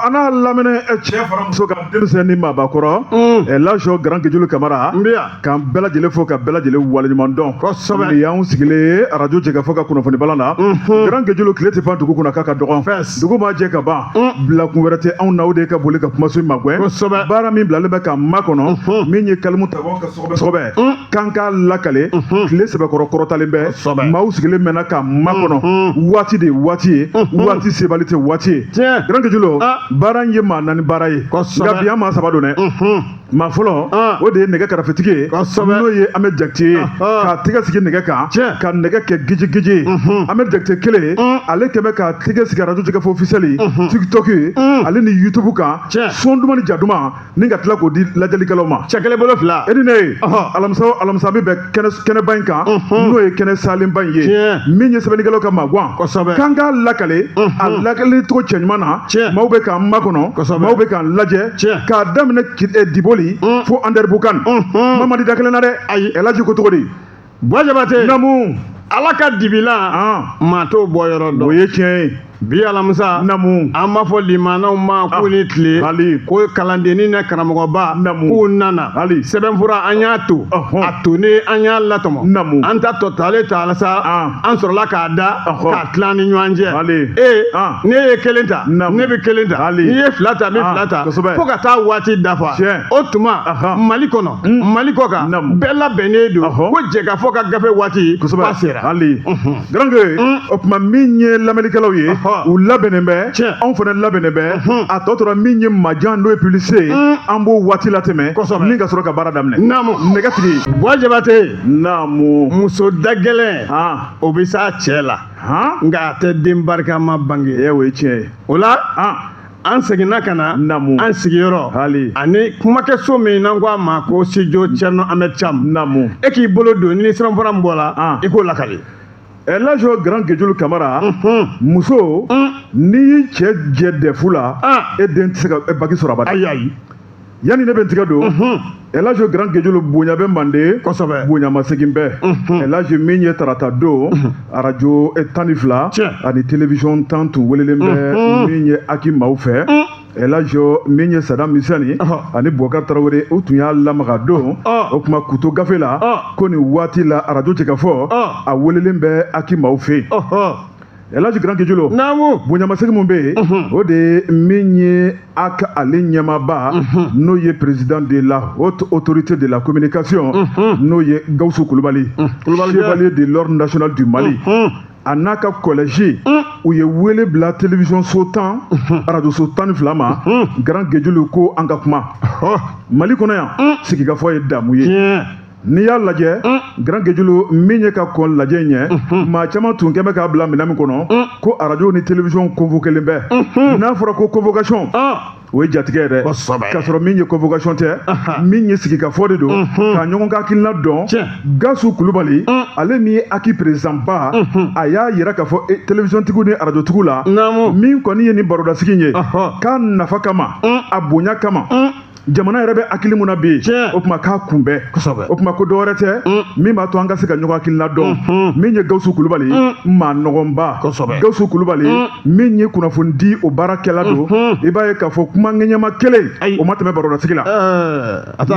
A n'a lamɛnni cɛ fara muso kan, denmisɛn ni maabakɔrɔ, Lajo Grand Gejulu Kamara. N bɛ yan. K'an bɛɛ lajɛlen fo, ka bɛɛ lajɛlen waleɲuman dɔn. Nin y'anw sigilen ye arajo Jɛkafɔ ka kunnafoni balan na. Grand Gejulu, tile tɛ ban dugu kunna k'a ka dɔgɔn. Fɛs. Dugu ma jɛ ka ban, bilakun wɛrɛ tɛ anw na, o de ye ka boli ka kumaso in magɛn. Baara min bilalen bɛ k'an makɔnɔ, min ye kalimu tabɔ ka sɔgɔbɛ sɔgɔbɛ k'an k'a lakale, tile sɛbɛkɔrɔ kɔrɔtalen bɛ. Maaw sigilen mɛnna k'an makɔnɔ. Waati de ye waati ye, waati sebali tɛ waati ye. Grand Gejulu, baara in ye maa naani baara ye, nka bi an maa saba don dɛ. Maa fɔlɔ, o de ye nɛgɛ karafetigi ye, n'o ye Ahmed Jakite ye, k'a tɛgɛ sigi nɛgɛ kan, ka nɛgɛ kɛ gijigiji ye. Ahmed Jakite kelen, ale kɛmɛ k'a tɛgɛ sigi arajo Jɛkafɔ officiel TikTok ale ni YouTube kan, son duman ni ja duman, ni ka tila k'o di lajɛlikɛlaw ma. Cɛ kelen bolo fila. E ni ne ye, alamisa o alamisa bɛ bɛn kɛnɛba in kan, n'o ye kɛnɛ salenba in ye, min ye sɛbɛnnikɛlaw ka magwan, k'an k'a lakale a lakale cogo cɛɲuman na. Maaw bɛ k'an makɔnɔ, maaw bɛ k'an lajɛ, k'a daminɛ Diboli fo Anderamboukane. Mamadi da kelen na dɛ. Ayi. Elaji ko cogo di? Buwa Jabate. Namu. Ala ka dibila, maa t'o bɔ yɔrɔ dɔn. O ye tiɲɛ ye. Bi alamisa, Namu. an b'a fɔ limanaw ma k'u ni tile. Hali. Ko kalandenni na karamɔgɔba, Namu. k'u nana. Hali. Sɛbɛnfura an y'a to, a tonnen an y'a latɔmɔ. Namu. An ta tɔ talen ta la sa, an sɔrɔla k'a da, k'a tila an ni ɲɔgɔn cɛ. Hali. Ee, ne ye kelen ta, Namu. ne bɛ kelen ta. Hali. N'i ye fila ta, n bɛ fila ta, fo ka taa waati dafa. O tuma, Mali kɔnɔ, Mali kɔ kan, Namu. bɛɛ labɛnnen don ko Jɛkafɔ ka gafe waati k'a sera. Hali Grand Gueye, o tuma min ye lamɛnnikɛlaw ye, u labɛnnen bɛ, anw fana labɛnnen bɛ. A tɔ tora min ye majan, n'o ye publicité ye, an b'o waati latɛmɛ ni ka sɔrɔ ka baara daminɛ. Naamu. Nɛgɛtigi. Buwa Jabate. Naamu. Muso da gɛlɛn, o bɛ s'a cɛ la, nka a tɛ den barikama bange. O ye tiɲɛ ye. O la, an seginna ka na Naamu. an sigiyɔrɔ Hali. ani kumakɛso min n'an ko a ma ko studio Thierno Ahmed Thiam. Naamu. E k'i bolo don ni sɛbɛnfura min bɔra, i k'o lakali. Elajo Grand Gejulu Kamara, muso, n'i y'i cɛ jɛ dɛfu la, e den tɛ se ka baki sɔrɔ abada. Ayi, ayi. Yanni ne bɛ n tigɛ don, Elajo Grand Gejulu, bonya bɛ mande, bonyamasegin bɛ. Elajo, min ye tarata don, arajo 12 ani télévision 10 tun welelen bɛ min ye HAC maaw fɛ. Elajo, min ye Sadam Misani ani Boubacar Tarawele, u tun y'a lamaga don o tuma kuto gafe la ko nin waati la arajo Jɛkafɔ a welelen bɛ HAC maaw fɛ yen. Elaji Grand Gejulu. Naamu. Bonyamasegin min bɛ yen, o de ye min ye HAC ale ɲɛmaaba, n'o ye président de la haute autorité de la communication, n'o ye Gawusu Kulubali, chevalier de l'ordre national du Mali, a n'a ka collège, u ye wele bila télévision so 10, radio so 12 ma. Grand Gejulu, ko an ka kuma Mali kɔnɔ yan, sigikafɔ ye damu ye. N'i y'a lajɛ, Grand Gejulu, min ye ka kɔn lajɛ ɲɛ, maa caman tun kɛn bɛ k'a bila minɛn min kɔnɔ ko arajo ni télévision convoqué bɛ. N'a fɔra ko convocation, o ye jatigɛ ye dɛ, k'a sɔrɔ min ye convocation tɛ, min ye sigikafɔ de don, ka ɲɔgɔn ka hakilina dɔn. Gawusu Kulubali, ale min ye HAC président ba, a y'a yira k'a fɔ télévision tigiw ni arajo tigiw la, min kɔni ye nin barodasigi in ye, k'a nafa kama, a bonya kama, jamana yɛrɛ bɛ hakili mun na bi, o tuma k'a kunbɛn. O tuma ko dɔwɛrɛ tɛ min b'a to an ka se ka ɲɔgɔn hakilina dɔn. Min ye Gawusu Kulubali, maa nɔgɔnba Gawusu Kulubali, min ye kunnafoni di o baarakɛla don, i b'a ye k'a fɔ kuma ŋɛɲɛma kelen o ma tɛmɛ barodasigi la.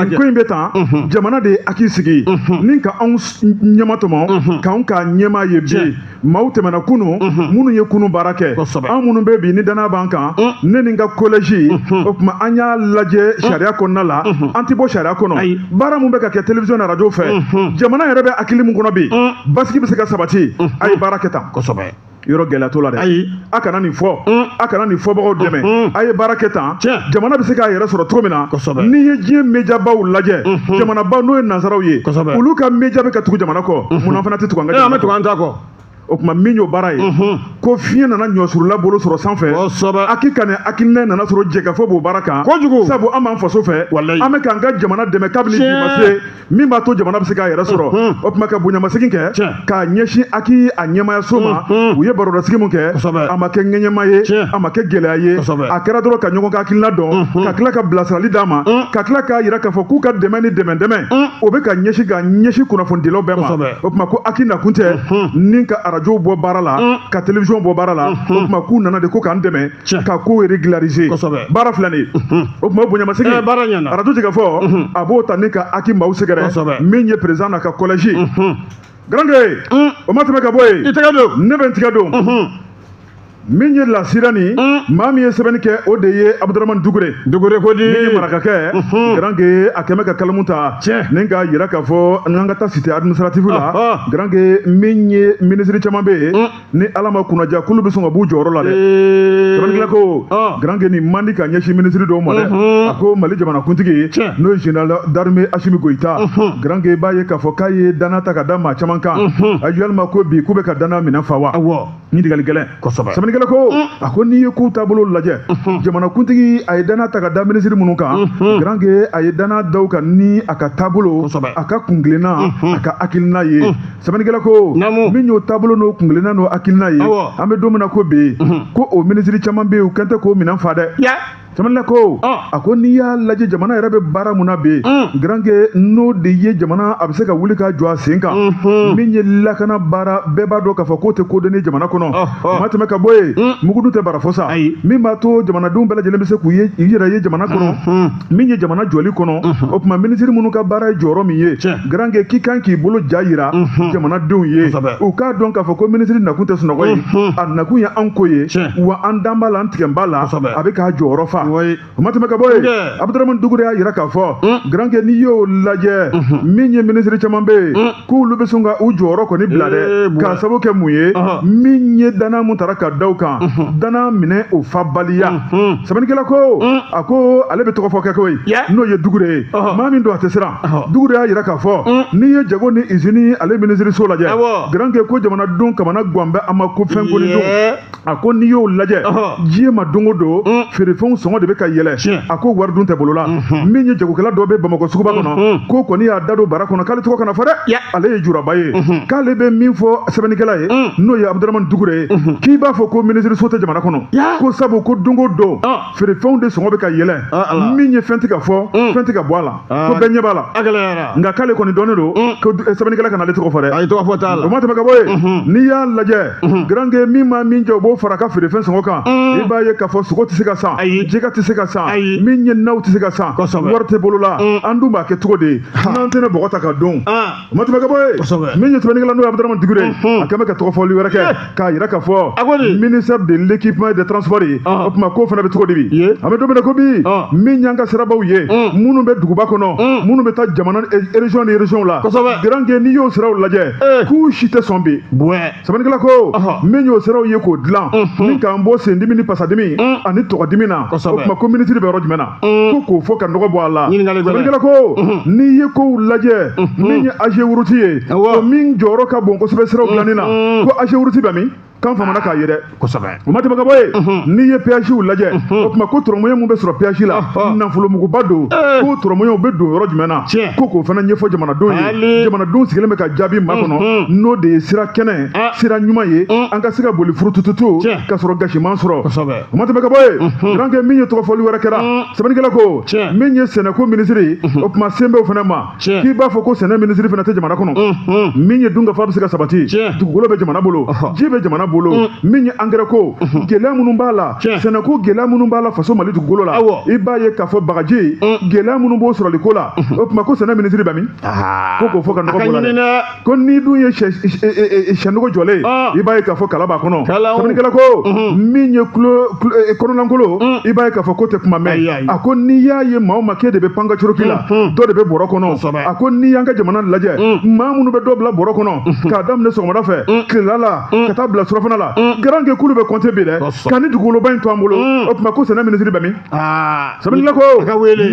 Nin ko in bɛ tan, jamana de ye HAC sigi ni ka anw ɲɛmatɔmɔ, k'anw k'a ɲɛmaa ye bi. Maaw tɛmɛna kunu, minnu ye kunu baara kɛ, an minnu bɛ bi ni danaya b'an kan, ne ni n ka collège, o tuma an y'a lajɛ sariya kɔnɔna la, an tɛ bɔ sariya kɔnɔ. Baara mun bɛ ka kɛ télévision ni radio fɛ, jamana yɛrɛ bɛ hakili mun kɔnɔ bi, basigi bɛ se ka sabati, a ye baara kɛ tan. Yɔrɔ gɛlɛya t'o la dɛ. Ayi. A kana nin fɔ, a kana nin fɔbagaw dɛmɛ, a ye baara kɛ tan, jamana bɛ se k'a yɛrɛ sɔrɔ cogo min na. N'i ye diɲɛ médiabaw lajɛ, jamanabaw n'o ye nansaraw ye, olu ka média bɛ ka tugu jamana kɔ, munna fana tɛ tugu an ka jamana kɔ? An bɛ tugu an ta kɔ. O tuma min y'o baara ye, ko fiɲɛ nana ɲɔsurula bolo sɔrɔ sanfɛ, HAC ka nin hakilina nana sɔrɔ jɛkafɔ b'o baara kan. Kojugu. Sabu an b'an faso fɛ, an bɛ k'an ka jamana dɛmɛ kabini bi ma se, min b'a to jamana bɛ se k'a yɛrɛ sɔrɔ. O tuma ka bonyamasegin kɛ k'a ɲɛsin HAC a ɲɛmaayaso ma, u ye barodasigi mun kɛ, a ma kɛ ŋɛɲɛma ye, a ma kɛ gɛlɛya ye, a kɛra dɔrɔn ka ɲɔgɔn ka hakilina dɔn, ka tila ka bilasirali d'a ma, ka tila k'a yira k'a fɔ k'u ka dɛmɛ ni dɛmɛ dɛmɛ o bɛ ka ɲɛsin kunnafonidilaw bɛɛ ma. O tuma ko HAC nakun tɛ ni ka arajo arajow bɔ baara la, ka télévision bɔ baara la, o tuma k'u nana de ko k'an dɛmɛ ka ko régulariser. Baara filɛ nin ye. O tuma bonyamasegin, baara ɲɛna. Arajo Jɛkafɔ a b'o ta ni ka HAC maaw sɛgɛrɛ, min ye président n'a ka collège. Garange, o ma tɛmɛ ka bɔ yen. I tɛgɛ don. Ne bɛ n tigɛ don. Min ye lasira nin, maa min ye sɛbɛnni kɛ, o de ye Abudramani Dugure. Dugure ko di. Min ye marakakɛ, Garange, a kɛmɛ ka kalamu ta ni k'a yira k'a fɔ n'an ka taa cité administrative la. Garange, min ye minisiri caman bɛ yen, ni Ala ma kunnaja, k'olu bɛ sɔn ka b'u jɔyɔrɔ la dɛ. Sɛbɛnnikɛla ko, Garange, nin man di ka ɲɛsin minisiri dɔw ma dɛ. A ko Mali jamanakuntigi, n'o ye général d'armée Assimi Goïta, Garange, b'a ye k'a fɔ k'a ye danaya ta ka da maa caman kan. A yalima ko bi k'u bɛ ka danaya minɛn fa wa? Ɲininkali gɛlɛn. Sɛbɛnnikɛla ko, a ko n'i ye kow taabolo lajɛ, jamanakuntigi a ye danaya ta ka da minisiri minnu kan, Garange, a ye danaya da u kan ni a ka taabolo, a ka kunkilenna, a ka hakilina ye. Sɛbɛnnikɛla ko, min y'o taabolo n'o kunkilenna n'o hakilina ye, an bɛ don min na ko bi, ko o minisiri caman bɛ yen, u kɛn tɛ k'o minɛn fa dɛ. Sɛbɛnnikɛla ko, a ko n'i y'a lajɛ, jamana yɛrɛ bɛ baara mun na bi, Garange, n'o de ye jamana a bɛ se ka wuli ka jɔ a sen kan, min ye lakana baara, bɛɛ b'a dɔn k'a fɔ k'o tɛ kodɔn ni jamana kɔnɔ. O ma tɛmɛ ka bɔ yen, mugudu tɛ bara fɔ sa, min b'a to jamanadenw bɛɛ lajɛlen bɛ se k'u ye yɛrɛ ye jamana kɔnɔ, min ye jamana jɔli kɔnɔ. O tuma minisiri minnu ka baara ye jɔyɔrɔ min ye, Garange, k'i kan k'i bolo ja yira jamanadenw ye, u k'a dɔn k'a fɔ ko minisiri nakun tɛ sunɔgɔ ye, a nakun ye an ko ye, wa an dan b'a la, an tigɛ b'a la, a bɛ k'a jɔyɔrɔ fa. O ma tɛmɛ ka bɔ yen, Abudramani Dugure y'a yira k'a fɔ, Garange, n'i y'o lajɛ, min ye minisiri caman bɛ yen, k'olu bɛ sɔn ka u jɔyɔrɔ kɔni bila dɛ, k'a sababu kɛ mun ye? Min ye danaya mun taara ka da u kan, danaya minɛ o fabaliya. Sɛbɛnnikɛla ko, a ko ale bɛ tɔgɔ fɔ kɛ koyi, n'o ye Dugure ye, maa min don a tɛ siran. Dugure y'a yira k'a fɔ, n'i ye jago ni izini ale minisiriso lajɛ, Garange, ko jamanadenw kamana gan bɛ a ma ko fɛn kɔni don. A ko n'i y'o lajɛ, diɲɛ ma don o don, feerefɛnw sɔngɔ de bɛ ka yɛlɛ. A ko wari dun tɛ bolo la. Min ye jagokɛla dɔ bɛ Bamakɔ suguba kɔnɔ, ko kɔni y'a da don bara kɔnɔ k'ale tɔgɔ kana fɔ dɛ, ale ye juraba ye, k'ale bɛ min fɔ sɛbɛnnikɛla ye, n'o ye Abudramani Dugure ye, k'i b'a fɔ ko minisiriso tɛ jamana kɔnɔ, ko sabu ko don o don feerefɛnw de sɔngɔ bɛ ka yɛlɛ, min ye fɛn tɛ ka fɔ, fɛn tɛ ka bɔ a la, ko bɛɛ ɲɛ b'a la, nka k'ale kɔni dɔnnen don ko sɛbɛnnikɛla kana ale tɔgɔ fɔ dɛ. O ma tɛmɛ ka bɔ yen, n'i y'a lajɛ, Garange, min ma min jɛ, o b'o fara ka feerefɛn sɔngɔ kan. I b'a ye k'a fɔ sogo tɛ se ka san, jɛgɛ tɛ se ka san, min ye naw tɛ se ka san, wari tɛ bolo la. An dun b'a kɛ cogo di n'an tɛna bɔgɔ ta ka don? O ma tɛmɛ ka bɔ yen, min ye sɛbɛnnikɛla, n'o ye Abudramani Dugure ye, a kɛn bɛ ka tɔgɔfɔli wɛrɛ kɛ k'a yira k'a fɔ ministère de l'équipement et des transports ye. O tuma k'o fana bɛ cogo di bi? An bɛ don min na ko bi, min y'an ka sirabaw ye, minnu bɛ duguba kɔnɔ, minnu bɛ taa jamana région ni région la, Garange, n'i y'o siraw lajɛ, k'u si tɛ sɔn bi. Sɛbɛnnikɛla ko, min y'o siraw ye k'o dilan ni k'an bɔ sendimi ni pasadimi ani tɔgɔdimi na, o tuma ko minisiri bɛ yɔrɔ jumɛn na ko k'o fɔ ka nɔgɔ bɔ a la? Sɛbɛnnikɛla ko, n'i ye kow lajɛ, min ye AGEROUTE ye, o min jɔyɔrɔ ka bon kosɛbɛ siraw dilanni na, ko AGEROUTE bɛ min? K'an famana k'a ye dɛ. O ma tɛmɛ ka bɔ yen, n'i ye péagew lajɛ, o tuma ko tɔrɔmɔɲɛ mun bɛ sɔrɔ péage la, nafolomuguba don, ko tɔrɔmɔɲɛw bɛ don yɔrɔ jumɛn na, ko k'o fana ɲɛfɔ jamanadenw ye. Jamanadenw sigilen bɛ ka jaabi makɔnɔ, n'o de ye sira kɛnɛ, sira ɲuman ye, an ka se ka boli furutututu ka sɔrɔ gasiman sɔrɔ. O ma tɛmɛ ka bɔ yen, Garange, min ye tɔgɔfɔli wɛrɛ kɛra, sɛbɛnnikɛla ko, min ye sɛnɛko minisiri, o tuma sen bɛ o fana ma, k'i b'a fɔ ko sɛnɛ minisiri fana tɛ jamana kɔnɔ. Min ye dunkafa bɛ se ka sabati, dugukolo bɛ jamana bolo, ji bɛ jamana bolo, min ye angɛrɛ ko gɛlɛya minnu b'a la, sɛnɛko gɛlɛya minnu b'a la faso Mali dugukolo la, i b'a ye k'a fɔ bagaji gɛlɛya minnu b'o sɔrɔli ko la, o tuma ko sɛnɛ minisiri bɛ min? Ko k'o fɔ ka nɔgɔ bɔ la dɛ. Ko n'i dun ye sɛnɔgɔ jɔlen, i b'a ye k'a fɔ kala b'a kɔnɔ. Sɛbɛnnikɛla ko, min ye kɔnɔnankolo, i b'a ye k'a fɔ ko tɛ kuma mɛn. A ko n'i y'a ye maa o maa k'e de bɛ panka coroki la, dɔ de bɛ bɔrɔ kɔnɔ. A ko n'i y'an ka jamana lajɛ, maa minnu bɛ dɔ bila bɔrɔ kɔnɔ k'a daminɛ sɔgɔmada fɛ tilela la ka taa bila surafana la, Garange, k'olu bɛ kɔnte bi dɛ, ka ni dugukoloba in to an bolo. O tuma ko sɛnɛ minisiri bɛ min? Sɛbɛnnikɛla ko,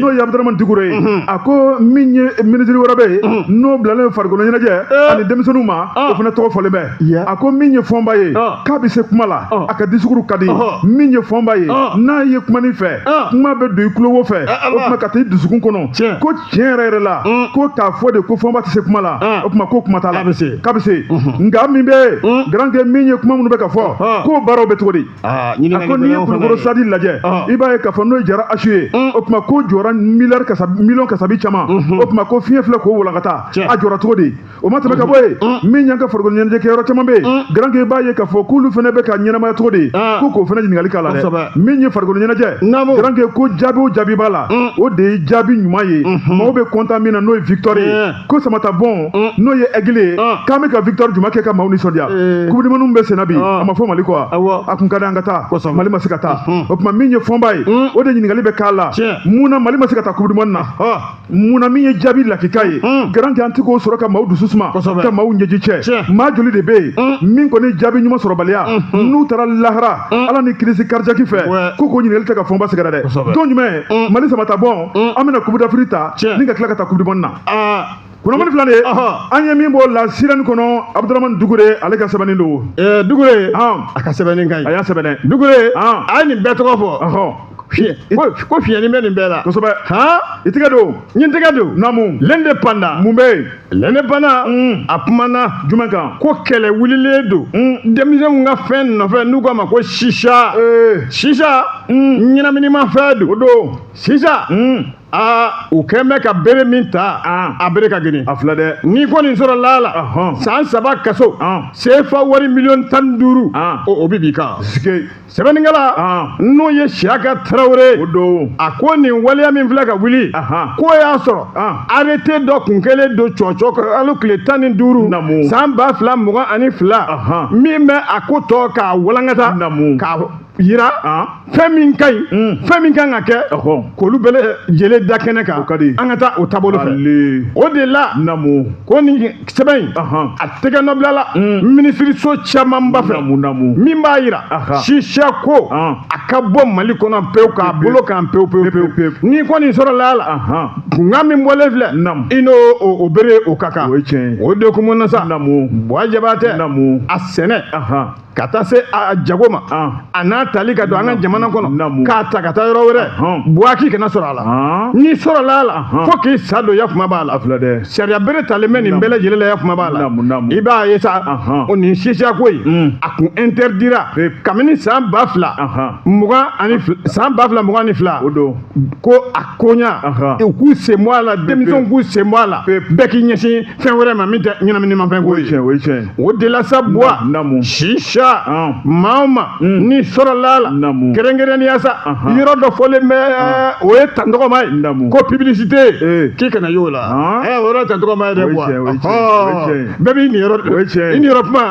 n'o ye Abudramani Dugure ye, a ko min ye minisiri wɛrɛ bɛ yen, n'o bilalen farikolo ɲɛnajɛ ani denmisɛnninw ma, o fana tɔgɔ fɔlen bɛ. A ko min ye Fɔnba ye, k'a bɛ se kuma la, a ka discours ka di. Min ye Fɔnba ye, n'a ye kuma fɛ, kuma bɛ don i tulo fɛ, o tuma ka taa i dusukun kɔnɔ, ko tiɲɛ yɛrɛ yɛrɛ la, ko k'a fɔ de ko Fɔnba tɛ se kuma la, o tuma ko kuma t'a la, k'a bɛ se. Nka min bɛ yen, Garange, min ye kuma kuma minnu bɛ ka fɔ k'o baaraw bɛ cogo di? A ko n'i ye Kulukoro stade lajɛ, i b'a ye k'a fɔ n'o ye Jara Asu ye, o tuma ko jɔra miliyari kasabi, miliyɔn kasabi caman. O tuma ko fiɲɛ filɛ k'o walankata, a jɔra cogo di? O ma tɛmɛ ka bɔ yen, min y'an ka farikolo ɲɛnajɛ kɛyɔrɔ caman bɛ yen, Garankɛ, i b'a ye k'a fɔ k'olu fana bɛ ka ɲɛnamaya cogo di? Ko k'o fana ɲininkali k'a la dɛ. Min ye farikolo ɲɛnajɛ, Garankɛ, ko jaabi o jaabi b'a la, o de ye jaabi ɲuman ye, maaw bɛ content min na, n'o ye victoire ye. Ko samata bɔn, n'o ye aigle ye, k'an bɛ ka victoire jumɛn kɛ ka maaw nisɔndiya? Coupe du monde bɛ senna bi, a ma fɔ Mali kɔ, a kun ka di an ka taa, Mali ma se ka taa. O tuma min ye fɔnba ye, o de ɲininkali bɛ k'a la: mun na Mali ma se ka taa coupe du monde na? Mun na? Min ye jaabi lakika ye, Garankɛ, an tɛ k'o sɔrɔ ka maaw dusu suma, ka maaw ɲɛji cɛ. Maa joli de bɛ yen min kɔni jaabi ɲuman sɔrɔbaliya, n'u taara lahara, Ala ni crise cardiaque fɛ? Ko k'o ɲininkali tɛ ka fɔnba sɛgɛrɛ dɛ. Don jumɛn Mali samata bɔn, an bɛna Coupe d'Afrique ta ni ka tila ka taa Coupe du monde na? Kunnafoni filɛ nin ye, an ye min bɔ la sirani kɔnɔ, Abudramani Dugure, ale ka sɛbɛnni don. Dugure, a ka sɛbɛnni ka ɲi. A y'a sɛbɛn dɛ. Dugure, a ye nin bɛɛ tɔgɔ fɔ ko fiɲɛni bɛ nin bɛɛ la. Kosɛbɛ. I tɛgɛ don. N tɛgɛ don. Naamu. L'Indépendant. Mun bɛ yen? L'Indépendant, a kumana. Jumɛn kan? Ko kɛlɛ wulilen don denmisɛnw ka fɛn nɔfɛ n'u k'a ma ko sisa. Sisa, ɲɛnaminimafɛn don. O don. Sisa, aa, u kɛn bɛ ka bere min ta, a bere ka girin. A filɛ dɛ. N'i ko nin sɔrɔ la la, san 3 kaso, sefa wari miliyɔn 15, o bɛ b'i kan. Sɛbɛnnikɛla, n'o ye Siyaka Tarawele, O don. a ko nin waleya min filɛ ka wuli, k'o y'a sɔrɔ arrêté dɔ kun kɛlen don cɔcɔ kalo tile 15 san 2022, min bɛ a ko tɔ k'a walankata, k'a yira fɛn min ka ɲi, fɛn min kan ka kɛ, k'olu bɛɛ lajɛlen da kɛnɛ kan, an ka taa o taabolo fɛ. O de la, ko nin sɛbɛn in, a tɛgɛ nɔ bilala minisiriso camanba fɛ, min b'a yira sisa ko a ka bɔ Mali kɔnɔ pewu, k'a bolo kan pewu pewu pewu. N'i ko nin sɔrɔla a la, kunkan min bɔlen filɛ, i n'o o bere o ka kan. O de kun na sa, Buwa Jabatɛ, a sɛnɛ ka taa se a jago ma, a n'a tali ka don an ka jamana kɔnɔ, k'a ta ka taa yɔrɔ wɛrɛ, Buwa, k'i kana sɔrɔ a la. N'i sɔrɔla a la, fo k'i sa don, ya kuma b'a la. Sariya bere talen bɛ nin bɛɛ lajɛlen la, ya kuma b'a la. I b'a ye sa, o nin sisa ko in, a kun interdira kabini san 2022, san 2022. Ko a koɲa, u k'u sen bɔ a la, denmisɛnw k'u sen bɔ a la, bɛɛ k'i ɲɛsin fɛn wɛrɛ ma min tɛ ɲɛnaminimafɛn ko ye. O de la sa, Buwa, sisa, maa o maa ni sɔrɔla a la, kɛrɛnkɛrɛnnenya sa, yɔrɔ dɔ fɔlen bɛ, o ye tantɔgɔma ye, ko publicité, k'i kana y'o la. O yɔrɔ tantɔgɔma ye dɛ, Buwa, bɛɛ b'i niyɔrɔ, i niyɔrɔ kuma,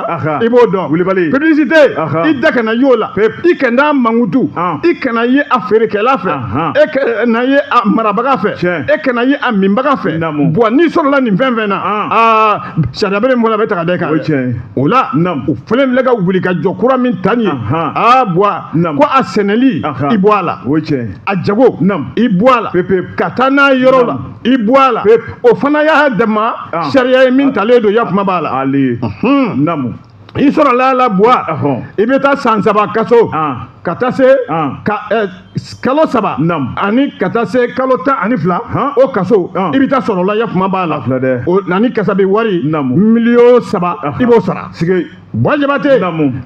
i b'o dɔn. Wulibali. Publicité, i da kana y'o la, i kana mankutu, i kana ye a feerekɛla fɛ, e kana ye a marabaga fɛ, e kana ye a minbaga fɛ. Buwa, n'i sɔrɔla nin fɛn fɛn na, aa, sariya bere min fɔra, a bɛ ta ka da i kan dɛ. O la, u fɛnɛ filɛ ka wuli ka jɔ kura min ta nin ye, aa, Buwa, ko a sɛnɛli, i bɔ a la, a jago, i bɔ a la, ka taa n'a ye yɔrɔ la, i bɔ a la. O fana y'a dama sariya ye min talen don, ya kuma b'a la. I sɔrɔla a la, Buwa, i bɛ taa san 3 kaso, ka taa se ka kalo 3 ani ka taa se kalo 12, o kaso i bɛ taa sɔrɔ o la, ya kuma b'a la. O ani kasabi wari miliyɔn 3, i b'o sara. Buwa Jabatɛ,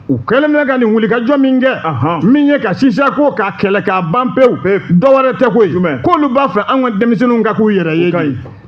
u kɛlen bɛ ka nin wulikajɔ min kɛ, min ye ka sisa ko k'a kɛlɛ k'a ban pewu, dɔ wɛrɛ tɛ koyi, k'olu b'a fɛ an ka denmisɛnninw ka k'u yɛrɛ ye.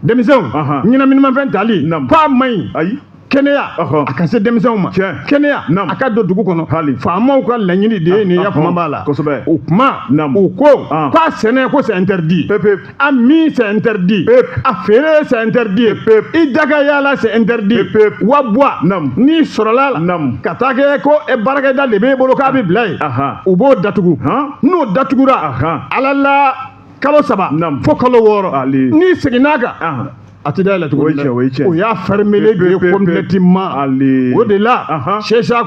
Denmisɛnw, ɲɛnaminimafɛn tali k'a man ɲi. Kɛnɛya a ka se denmisɛnw ma, kɛnɛya a ka don dugu kɔnɔ. Faamaw ka laɲini de ye nin, ya kuma b'a la. O kuma, u ko k'a sɛnɛ ko c'est interdit, a min c'est interdit, a feere c'est interdit, i da ka yaala c'est interdit. Wa Buwa, n'i sɔrɔla la ka taa kɛ ko baarakɛda de b'e bolo k'a bɛ bila yen, u b'o datugu. N'o datugura, Ala la, kalo 3 fo kalo 6, n'i seginn'a kan, a ti dayɛlɛ tuguni dɛ. O y'a fermé de ye complètement. O de la, sisa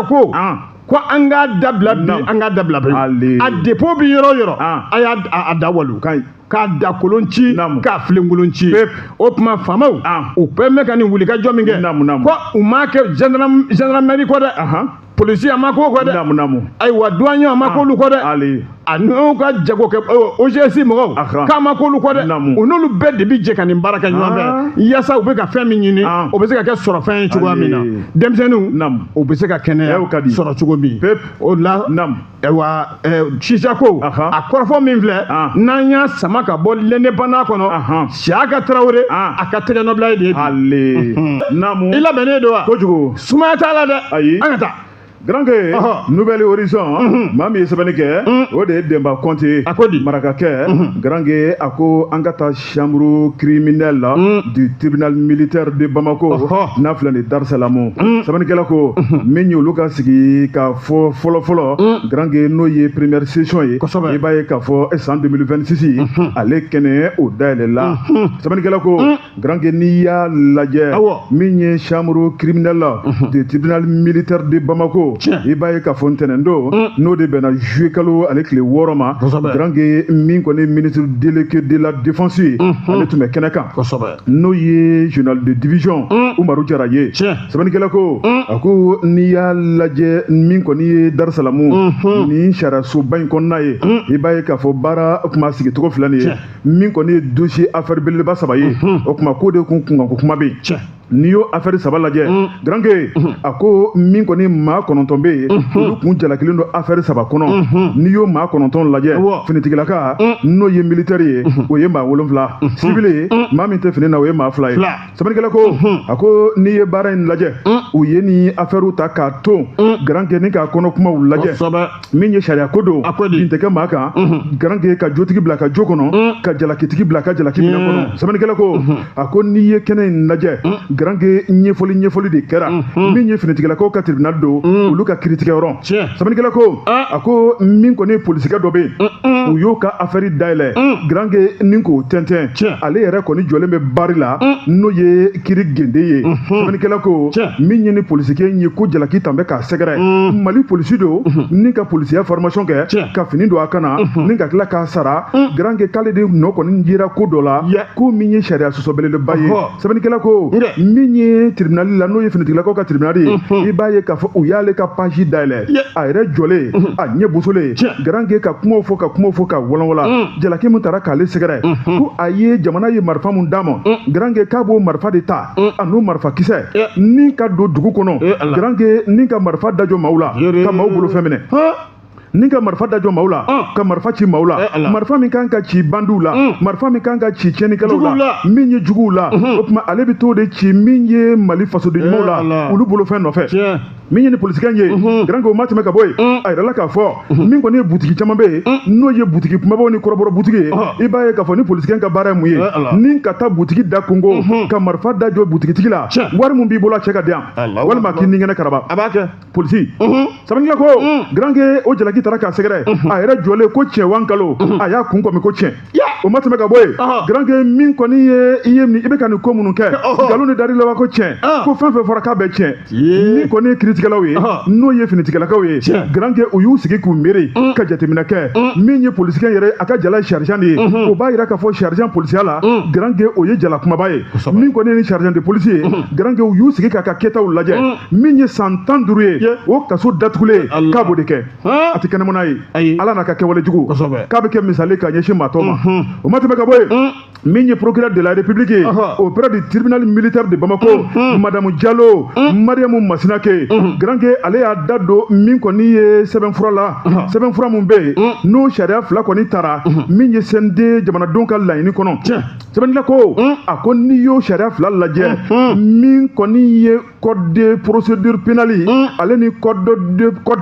ko ko an k'a dabila bi, an k'a dabila bi. A dépôt bi yɔrɔ o yɔrɔ, a y'a a da walu, k'a da kolon ci, k'a filenkolon ci. O tuma, faamaw, u bɛɛ bɛ ka nin wulikajɔ min kɛ, ko u m'a kɛ gendarmerie kɔ dɛ. Polisi a ma k'o kɔ dɛ. Naamu, naamu. Ayiwa, douanier a ma k'olu kɔ dɛ. Ali. A n'u ka jago kɛ OGS mɔgɔw k'a ma k'olu kɔ dɛ. U n'olu bɛɛ de bi jɛ ka nin baara kɛ ɲɔgɔn fɛ yaasa u bɛ ka fɛn min ɲini, o bɛ se ka kɛ sɔrɔfɛn ye cogoya min na, denmisɛnninw u bɛ se ka kɛnɛya sɔrɔ cogo min. O la, ayiwa, chicha ko, a kɔrɔfɔ min filɛ, n'an y'a sama ka bɔ l'Indépendant kɔnɔ, Siyaka Tarawele a ka tɛgɛnɔbila ye de ye bi. Naamu. I labɛnnen don wa? Kojugu. Sumaya t'a la dɛ. Ayi. An ka taa. Garanke, Nouvel Horizon, maa min ye sɛbɛnni kɛ, o de ye Denba Kɔnte ye. A ko di? Marakakɛ, Garanke, a ko an ka taa chambre criminelle du tribunal militaire de Bamako n'a filɛ nin Darusalamu. Sɛbɛnnikɛla ko min ye olu ka sigi ka fɔ fɔlɔ fɔlɔ, Garanke, n'o ye première session ye, i b'a ye k'a fɔ san 2026 ale kɛnɛ o dayɛlɛla. Sɛbɛnnikɛla ko, Garanke, n'i y'a lajɛ, min ye chambre criminelle du tribunal militaire de Bamako, i b'a ye k'a fɔ ntɛnɛn don, n'o de bɛnna juillet kalo ale tile 6 ma, Garanke, min kɔni ministre délégué de la défense ye, ale tun bɛ kɛnɛ kan, n'o ye général de division Umaru Jara ye. Sɛbɛnnikɛla ko, a ko n'i y'a lajɛ, min kɔni ye Darusalamu nin sariyasoba in kɔnɔna ye, i b'a ye k'a fɔ baara kuma sigicogo filɛ nin ye, min kɔni ye dossier affaire belebeleba saba ye, o tuma k'o de kun kunkanko kuma bɛ yen. N'i y'o affaire saba lajɛ, Garanke, a ko min kɔni maa 9 bɛ yen, olu kun jalakilen don affaire saba kɔnɔ. N'i y'o maa 9 lajɛ, finitigilaka n'o ye militaire ye, o ye maa 7, civil ye, maa min tɛ fini na, o ye maa 2 ye. Sɛbɛnnikɛla ko, a ko n'i ye baara in lajɛ, u ye nin affaire ta k'a to, Garanke, ni k'a kɔnɔ kumaw lajɛ, min ye sariya ko don, bin tɛ kɛ maa kan, Garanke, ka jotigi bila ka jo kɔnɔ, ka jalakitigi bila ka jalaki minɛ kɔnɔ. Sɛbɛnnikɛla ko, a ko n'i ye kɛnɛ in lajɛ, Garanke, ɲɛfɔli ɲɛfɔli de kɛra. Min ye finitigilakaw ka tribunal don, olu ka kiiritigɛyɔrɔ, sɛbɛnnikɛla ko, a ko min kɔni ye polisikɛ dɔ bɛ yen, u y'o ka affaire dayɛlɛ, Garanke, ni k'o tɛntɛn, ale yɛrɛ kɔni jɔlen bɛ bari la, n'o ye kiiri gende ye. Sɛbɛnnikɛla ko, min ye ni polisikɛ in ye, ko jalaki tan bɛ k'a sɛgɛrɛ, Mali polisi don ni ka polisiya formation kɛ, ka fini don a kan na, ni ka tila k'a sara, Garanke, k'ale de nɔ kɔni yera ko dɔ la, ko min ye sariya sɔsɔ belebeleba ye. Sɛbɛnnikɛla ko, min ye tribunal la, n'o ye finitigilakaw ka tribunal ye, i b'a ye k'a fɔ u y'ale ka page dayɛlɛ, a yɛrɛ jɔlen, a ɲɛ bosolen, Garanke, ka kumaw fɔ, ka kumaw fɔ, ka walanwalan jalaki min taara k'ale sɛgɛrɛ, ko a ye jamana ye marifa mun d'a ma, Garanke, k'a b'o marifa de ta, a n'o marifa kisɛ, ni ka don dugu kɔnɔ, Garanke, ni ka marifa dajɔ maaw la, ka maaw bolofɛn minɛ, ni ka marifa dajɔ maaw la, ka marifa ci maaw la, marifa min kan ka ci bandiw la, marifa min kan ka ci tiɲɛnikɛlaw la, min ye juguw la, o tuma ale bɛ t'o de ci min ye Mali fasoden ɲumanw la, olu bolofɛn nɔfɛ. Min ye ni polisikɛ in ye, Garanke, o ma tɛmɛ ka bɔ yen, a yirala k'a fɔ min kɔni ye butigi caman bɛ yen, n'o ye butigi kumabaw ni kɔrɔbɔrɔ butigi ye, i b'a ye k'a fɔ ni polisikɛ ka baara ye mun ye, ni ka taa butigi da kongo, ka marifa da jɔ butigitigi la, wari mun b'i bolo, a cɛ ka di yan, walima k'i ni kɛnɛ karaba. A b'a kɛ. Polisi, sɛbɛnnikɛla ko, Garanke, o jalaki taara k'a sɛgɛrɛ, a yɛrɛ jɔlen ko tiɲɛ wa nkalon, a y'a kun kɔmi ko tiɲɛ. O ma tɛmɛ ka bɔ yen, Garanke, min kɔni ye i ye nin, i bɛ ka nin ko minnu kɛ, nkalon de dar'i la wa ko tiɲɛ, ko fɛn fɛn fɔra k'a bɛɛ tiɲɛ. Min kɔni ye kiiritigɛlaw ye, n'o ye finitigilakaw ye, Garanke, u y'u sigi k'u miiri ka jateminɛ kɛ. Min ye polisikɛ yɛrɛ, a ka jala ye sergent de ye, o b'a yira k'a fɔ sergent polisiya la, Garanke, o ye jala kumaba ye. Min kɔni ye ni sergent de police ye, Garanke, u y'u sigi k'a ka kɛtaw lajɛ, min ye san 15 ye, o kaso datugulen, k'a b'o de kɛ, a tɛ kɛnɛmana ye, Ala n'a ka kɛwale jugu, k'a bɛ kɛ misali ka ɲɛsin maa tɔw ma. O ma tɛmɛ ka bɔ yen, min ye procureur de la République ye auprès du tribunal militaire de Bamako, madame Diallo Mariamu Masinake, Garanke, ale y'a da don min kɔni ye sɛbɛnfura la, sɛbɛnfura mun bɛ yen, n'o sariya fila kɔni taara min ye CNT jamanadenw ka laɲini kɔnɔ. Sɛbɛnnikɛla ko, a ko n'i y'o sariya fila lajɛ, min kɔni ye code de procédure pénale ale ni code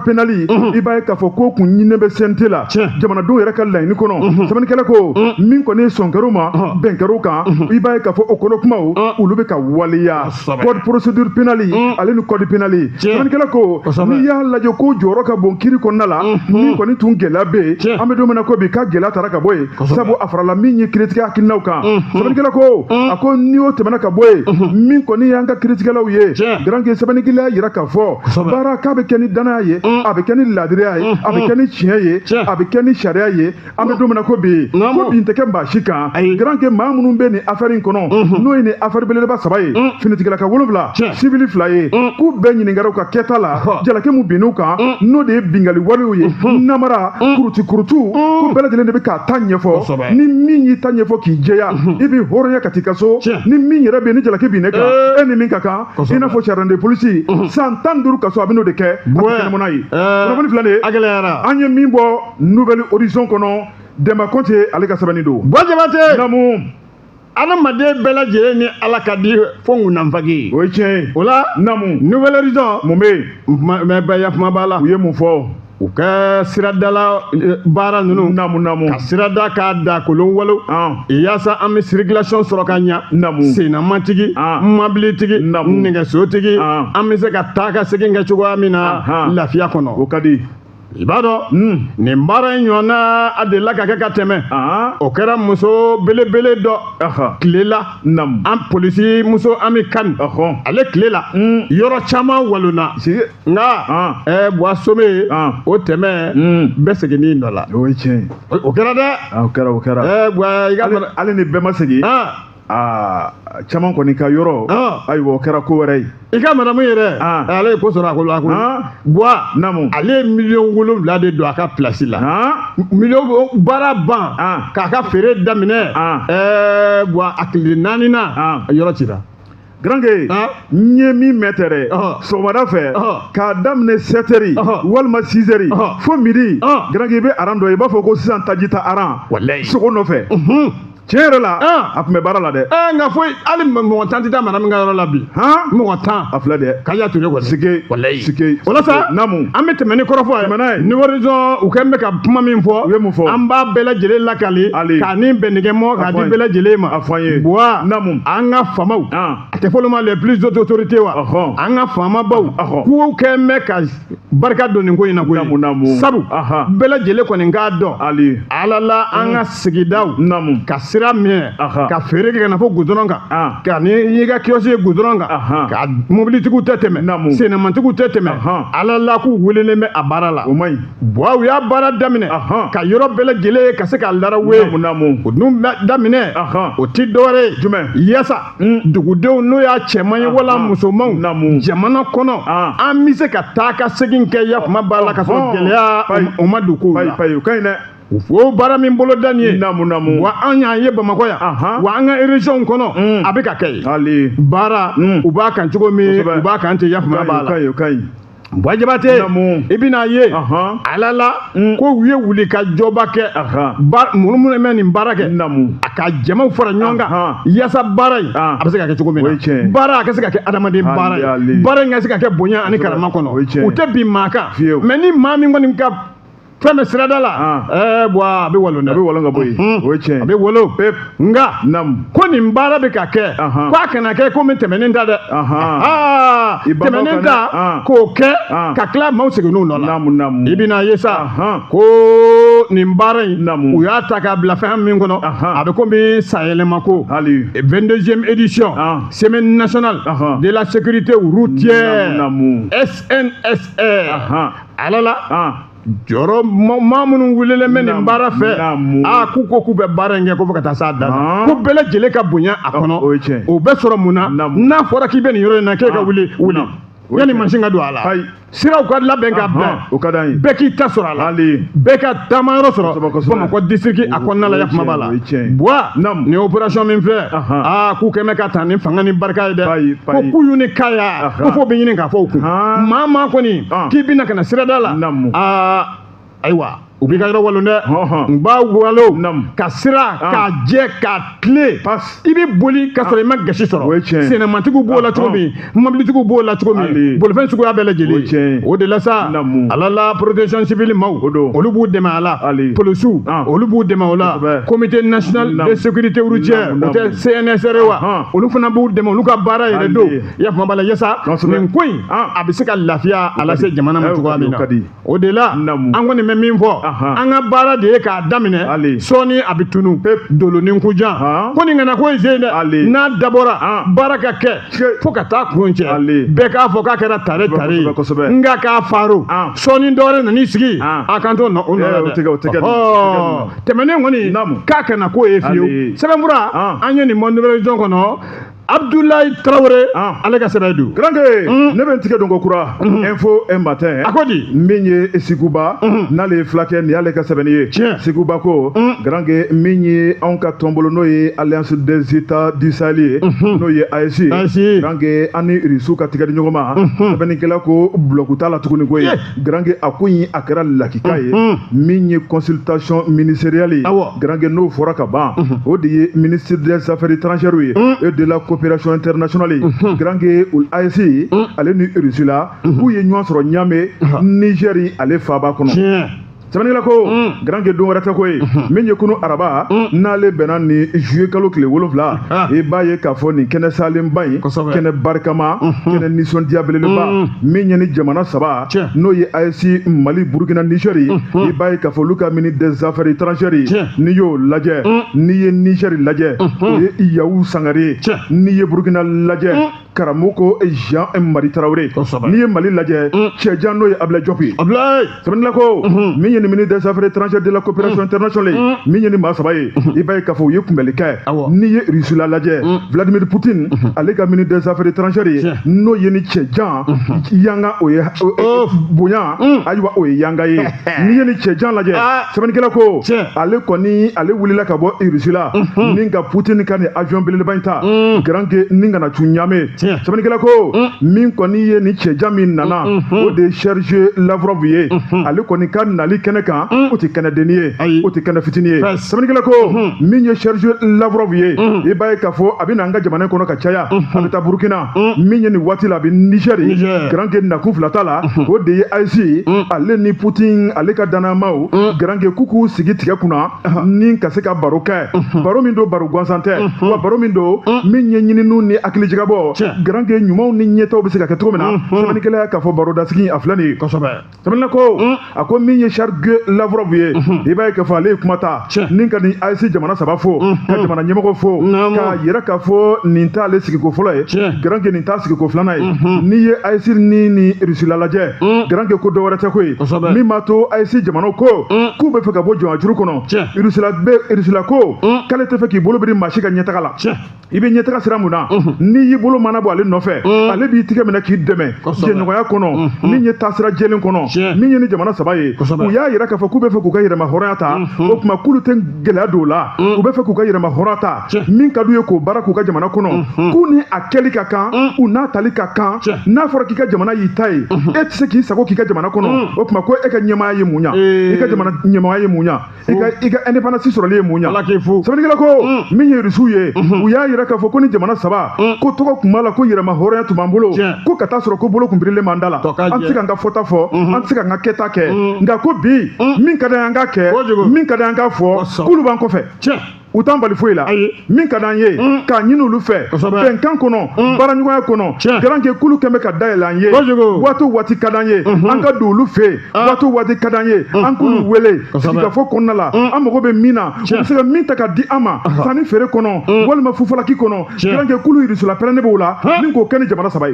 pénal, i b'a ye k'a fɔ ko kun ɲininen bɛ CNT la jamanadenw yɛrɛ ka laɲini kɔnɔ. Sɛbɛnnikɛla ko, min kɔni ye sɔn kɛr'u ma, bɛn kɛr'u kan, i b'a ye k'a fɔ o kɔnɔ kumaw, olu bɛ ka waleya, code procédure pénale ale ni code pénal. Sɛbɛnnikɛla ko, n'i y'a lajɛ ko jɔyɔrɔ ka bon kiiri kɔnɔna la, min kɔni tun gɛlɛya bɛ yen, an bɛ don min na ko bi, k'a gɛlɛya taara ka bɔ yen, sabu a farala min ye kiiritigɛ hakilinaw kan. Sɛbɛnnikɛla ko, a ko n'i y'o tɛmɛna ka bɔ yen, min kɔni y'an ka kiiritigɛlaw ye, Garanke, sɛbɛnnikɛla y'a yira k'a fɔ baara k'a bɛ kɛ ni danaya ye, a bɛ kɛ ni laadiriya ye, a bɛ kɛ ni tiɲɛ ye, a bɛ kɛ ni sariya ye. An bɛ don min na ko bi, ko bi bin tɛ kɛ maa si kan. Grand K, maa minnu bɛ nin affaire in kɔnɔ, n'o ye nin affaire belebeleba saba ye, finitigilaka 7, civil 2 ye, k'u bɛɛ ɲininkara u ka kɛta la. Jalaki mun binn'u kan, n'o de ye bingali walew ye, namara, kuruti kurutu, ko bɛɛ lajɛlen de bɛ k'a ta ɲɛfɔ. Ni min y'i ta ɲɛfɔ k'i jɛya, i bɛ hɔrɔnya ka t'i ka so. Ni min yɛrɛ bɛ yen ni jalaki binn'e kan, e ni min ka kan, i n'a fɔ sergent de police, san 15 kaso, a bɛ n'o de kɛ, a tɛ kɛnɛmana ye. Kunnafoni filɛ nin ye, A gɛlɛyara. An ye min bɔ Nouvel Horizon kɔnɔ, Demba Kɔnte ale ka sɛbɛnni don. Buwa Jabate. Naamu. Adamaden bɛɛ lajɛlen ni Ala ka di fo ŋunanfagi. O ye tiɲɛ ye. O la, Naamu. Nouvel Horizon. Mun bɛ yen? Mɛ bɛɛ kuma b'a la. U ye mun fɔ? U ka siradala baara ninnu. Naamu, naamu. Ka sirada k'a da kolon walo. Yaasa an bɛ circulation sɔrɔ ka ɲa. Naamu. Sennamatigi, mɔbilitigi, nɛgɛsotigi, an bɛ se ka taa ka segin kɛ cogoya min na lafiya kɔnɔ. O ka di. I b'a dɔn, nin baara in ɲɔgɔnna a delila ka kɛ ka tɛmɛ. O kɛra muso belebele dɔ tile la. An polisi muso Ami Kani, ale tile la, yɔrɔ caman walonna. Nka Buwa Some, o tɛmɛ bɛɛ seginni nɔ la. O ye tiɲɛ ye. O kɛra dɛ. O kɛra, o kɛra. Buwa, i ka hali ni bɛɛ ma segin. Aa, caman kɔni ka yɔrɔ, ayiwa, o kɛra ko wɛrɛ ye. I ka madamu yɛrɛ, ale ye ko sɔrɔ a ko la koyi. Buwa. Naamu. Ale ye miliyɔn 7 de don a ka place la. Miliyɔn baara ban k'a ka feere daminɛ. Buwa, a tile 4 na, yɔrɔ cira. Grand K, n ye min mɛn tɛ dɛ, sɔgɔmada fɛ k'a daminɛ 7 heures walima 6 heures fo midi, Grand K, i bɛ aran dɔ ye, i b'a fɔ ko sisan taji ta aran sogo nɔfɛ. Tiɲɛ yɛrɛ la, a tun bɛ baara la dɛ. Nka foyi, hali mɔgɔ 10 tɛ taa madamu ka yɔrɔ la bi. Mɔgɔ 10. A filɛ dɛ. Kaya Ture kɔni. Sike. Walayi. Sike. O la sa. Naamu. An bɛ tɛmɛ ni kɔrɔfɔ ye. Tɛmɛ n'a ye. Nouvel Horizon, u kɛlen bɛ ka kuma min fɔ. U ye mun fɔ? An b'a bɛɛ lajɛlen lakali. K'a ni bɛnnikɛ mɔ k'a di bɛɛ lajɛlen ma. A fɔ an ye. Buwa. Naamu. An ka faamaw. A tɛ fɔ olu ma les plus hautes autorités wa. An ka faamabaw. K'u kɛlen bɛ ka barika don nin ko in na koyi. Naamu, naamu. Sabu bɛɛ lajɛlen kɔni k'a dɔn. Ali. Ala la, an ka sigidaw. Naamu. Ka sira minɛ, ka feere kɛ ka na fɔ goudron kan, ka ni y'i ka kiosque ye goudron kan, ka mobilitigiw tɛ tɛmɛ, sennamatigiw tɛ tɛmɛ, Ala la k'u welelen bɛ a baara la. O man ɲi. Buwa, u y'a baara daminɛ ka yɔrɔ bɛɛ lajɛlen ye ka se ka larawe. Naamu. O dun daminɛ, o ti dɔwɛrɛ ye. Jumɛn? Yaasa dugudenw, n'o y'a cɛman ye wala musomanw, jamana kɔnɔ, an bɛ se ka taa ka segin kɛ yakuma b'a la ka sɔrɔ gɛlɛya o ma don kow la. O ka ɲi dɛ. O baara min bolo da nin ye. Naamu, naamu. Wa an y'an ye Bamakɔ yan, wa an ka région kɔnɔ, a bɛ ka kɛ yen. Ali. Baara u b'a kan cogo min, u b'a kan ten, yakuma b'a la. O ka ɲi, o ka ɲi. Buwa Jabate, i bɛna ye Ala la ko u ye wuli ka jɔba kɛ, minnu minnu bɛ nin baara kɛ, a ka jamaw fara ɲɔgɔn kan yaasa baara in a bɛ se ka kɛ cogo min na, baara a ka se ka kɛ adamaden baara ye, baara in ka se ka kɛ bonya ani karama kɔnɔ. U tɛ bin maa kan, mais ni maa min kɔni ka fɛn bɛ sirada la, Buwa, a bɛ walon dɛ. A bɛ walon ka bɔ yen, o ye tiɲɛ ye. A bɛ wolo. Nka ko nin baara bɛ ka kɛ, ko a kana kɛ komi tɛmɛnen ta dɛ. Tɛmɛnen ta k'o kɛ ka tila maaw seginn'u nɔ la. I bɛna ye sa ko nin baara in, u y'a ta k'a bila fɛn min kɔnɔ, a bɛ komi sayɛlɛma ko 22e édition semaine nationale de la sécurité routière, SNSR. Ala la, jɔyɔrɔ maa minnu welelen bɛ nin baara fɛ, aa, k'u ko k'u bɛ baara in kɛ ko fo ka taa s'a dan na, ko bɛɛ lajɛlen ka bonya a kɔnɔ. O bɛ sɔrɔ mun na? N'a fɔra k'i bɛ nin yɔrɔ in na, k'e ka wuli wuli yanni mansin ka don a la, siraw ka labɛn ka bɛn, o ka d'an ye, bɛɛ k'i ta sɔrɔ a la, bɛɛ ka taama yɔrɔ sɔrɔ Bamakɔ district a kɔnɔna la, yakuma b'a la. Buwa, nin opération min filɛ, aa, k'u kɛn bɛ ka taa ni fanga ni barika ye dɛ, ko k'u ni kaya ko f'o bɛ ɲini k'a fɔ u kun maa maa kɔni k'i bɛna ka na sirada la, aa, ayiwa, u b'i ka yɔrɔ walon dɛ. N b'a walo ka sira k'a jɛ k'a tile, i bɛ boli ka sɔrɔ i ma gasi sɔrɔ. Sennamatigiw b'o la cogo min, mɔbilitigiw b'o la cogo min, bolifɛn suguya bɛɛ lajɛlen. O de la sa, Ala la, protection civile maaw, olu b'u dɛmɛ a la, polisiw, olu b'u dɛmɛ o la, comité national de sécurité routière, o tɛ CNSR wa, olu fana b'u dɛmɛ, olu ka baara yɛrɛ don, i y'a faamu b'a la, yasa nin ko in a bɛ se ka lafiya a lase jamana ma cogoya min na. O de la, an kɔni bɛ min fɔ. An ka baara de ye k'a daminɛ, sɔɔni a bɛ tunu dolonin kunjan. Ko nin kana ko in sen dɛ, n'a dabɔra baara ka kɛ fo ka taa kun cɛ, bɛɛ k'a fɔ k'a kɛra tare tare ye, nka k'a faro sɔɔni dɔwɛrɛ nan'i sigi a kan t'o nɔ o nɔ la dɛ. Tɛmɛnen kɔni k'a kana k'o ye fiyewu. Sɛbɛnfura an ye nin bɔ Nouvelle Horizon kɔnɔ, Abdoulaye Traoré ale ka sɛbɛn don. Garanke, ne bɛ n tigɛ don ko kura Info un Matin. A ko di? Min ye Siguba, n'ale ye fulakɛ, nin y'ale ka sɛbɛnni ye. Siguba ko, Garanke, min ye anw ka tɔnbolo, n'o ye Alliance des États du Sahel ye, n'o ye AES ye, Garanke, an ni Irisiw ka tigɛ di ɲɔgɔn ma, sɛbɛnnikɛla ko bloc t'a la tuguni koyi. Garanke, a ko in a kɛra lakika ye. Min ye consultation ministérielle ye, Garanke, n'o fɔra ka ban, o de ye ministre des Affaires étrangères ye et de la coopération internationale ye. Garanke, AES ale ni Russie la, k'u ye ɲɔgɔn sɔrɔ Niamey, Niger ale faaba kɔnɔ. Sɛbɛnnikɛla ko, Garanke, don wɛrɛ tɛ ko ye, min ye kunu araba, n'ale bɛnna ni juillet kalo tile 7, i b'a ye k'a fɔ nin kɛnɛ salenba in, kɛnɛ barikama, kɛnɛ nisɔndiya belebeleba, min ye ni jamana saba, n'o ye AES, Mali, Burukina, Niger ye, i b'a ye k'a fɔ olu ka ministre des Affaires étrangères ye. N'i y'o lajɛ, n'i ye Niger lajɛ, o ye Yawu Sangare ye. N'i ye Burukina lajɛ, Karamɔgɔ Jean Marie Traoré. N'i ye Mali lajɛ, cɛjan, n'o ye Abdoulaye Diop ye. Sɛbɛnnikɛla ko, min ye ni ministre des Affaires étrangères, de la coopération internationale ye, min ye ni maa saba ye, i b'a ye k'a fɔ u ye kunbɛli kɛ. N'i ye Russie la lajɛ, Vladimir Poutine ale ka ministre des Affaires étrangères ye, n'o ye ni cɛjan yanga, o ye bonya, ayiwa, o ye yanga ye. N'i ye ni cɛjan lajɛ, sɛbɛnnikɛla ko, ale kɔni ale wulila ka bɔ Russie la ni ka Poutine ka nin avion belebeleba in ta, Garanke, ni kana cun Niamey. Sɛbɛnnikɛla ko, min kɔni ye ni cɛjan min nana, o de ye Serge Lavrov ye. Ale kɔni ka nali kɛnɛ kan, o tɛ kɛnɛdenni ye, o tɛ kɛnɛ fitinin ye. Sɛbɛnnikɛla ko, min ye Serge Lavrov ye, i b'a ye k'a fɔ a bɛ na an ka jamana kɔnɔ ka caya, a bɛ taa Burukina, min ye nin waati la a bɛ Niger. Garanke, nakun fila t'a la, o de ye AES ale ni Poutine ale ka danayamaw, Garanke, k'u k'u sigi tigɛ kunna ni ka se ka baro kɛ, baro min don, baro gansan tɛ wa, baro min don, min ye ɲininiw ni hakilijagabɔ, Garanke, ɲumanw ni ɲɛtaw bɛ se ka kɛ cogo min na. Sɛbɛnnikɛla y'a k'a fɔ barodasigi a filɛ nin ye. Sɛbɛnnikɛla ko, a ko min ye Serge Lavrov ye, i b'a ye k'a fɔ ale ye kuma ta ni ka nin AES jamana saba fo, ka jamana ɲɛmɔgɔ fo, k'a yira k'a fɔ nin t'ale sigiko fɔlɔ ye, Garanke, nin t'a sigiko filanan ye. N'i ye AES ni Russie la lajɛ, Garanke, ko dɔ wɛrɛ tɛ ko ye min b'a to AES jamanaw ko k'u bɛ fɛ ka bɔ jɔnjuru kɔnɔ. Russie la bɛ, Russie la ko k'ale tɛ fɛ k'i bolo biri maa si ka ɲɛtaga la. I bɛ ɲɛtaga sira mun na, n'i y'i bolo mana bɔ ale nɔfɛ, ale b'i tigɛ minɛ k'i dɛmɛ jɛɲɔgɔnya kɔnɔ, min ye taasira jɛlen kɔnɔ, min ye ni jamana saba ye. U y'a yira k'a fɔ k'u bɛ fɛ k'u ka yɛrɛma hɔrɔnya ta, o tuma k'olu tɛ gɛlɛya don o la. U bɛ fɛ k'u ka yɛrɛma hɔrɔnya ta, min ka d'u ye k'o baara k'u ka jamana kɔnɔ, k'u ni a kɛli ka kan, u n'a tali ka kan. N'a fɔra k'i ka jamana y'i ta ye, e tɛ se k'i sago k'i ka jamana kɔnɔ, o tuma ko e ka ɲɛmaaya ye mun ɲa? I ka jamana ɲɛmaaya ye mun ɲa? I ka indépendance sɔrɔli ye mun ɲa? Sɛbɛnnikɛla ko, min ye Rusiw ye, u y'a yira k'a fɔ ko ni jamana saba ko tɔgɔ tun b'a la, ko yɛrɛma hɔrɔnya tun b'an bolo, ko ka taa sɔrɔ ko bolo kun birilen b'an da la, an tɛ se k'an ka fɔta fɔ, an tɛ se k'an ka kɛta kɛ. Nka ko bi, min ka d'an ye an k'a kɛ, min ka d'an ye an k'a fɔ, k'olu b'an kɔfɛ, u t'an bali foyi la. Min ka d'an ye k'a ɲini olu fɛ bɛnkan kɔnɔ, baaraɲɔgɔnya kɔnɔ, Garanke, k'olu kɛn bɛ ka dayɛlɛ an ye. Waati o waati ka d'an ye, an ka don olu fɛ yen. Waati o waati ka d'an ye, an k'olu wele sigikafɔ kɔnɔna la. An mago bɛ min na, u bɛ se ka min ta ka di an ma sanni feere kɔnɔ walima fufalaki kɔnɔ, Garanke, k'olu Irisila pɛrɛnnen b'o la ni k'o kɛ ni jamana saba ye.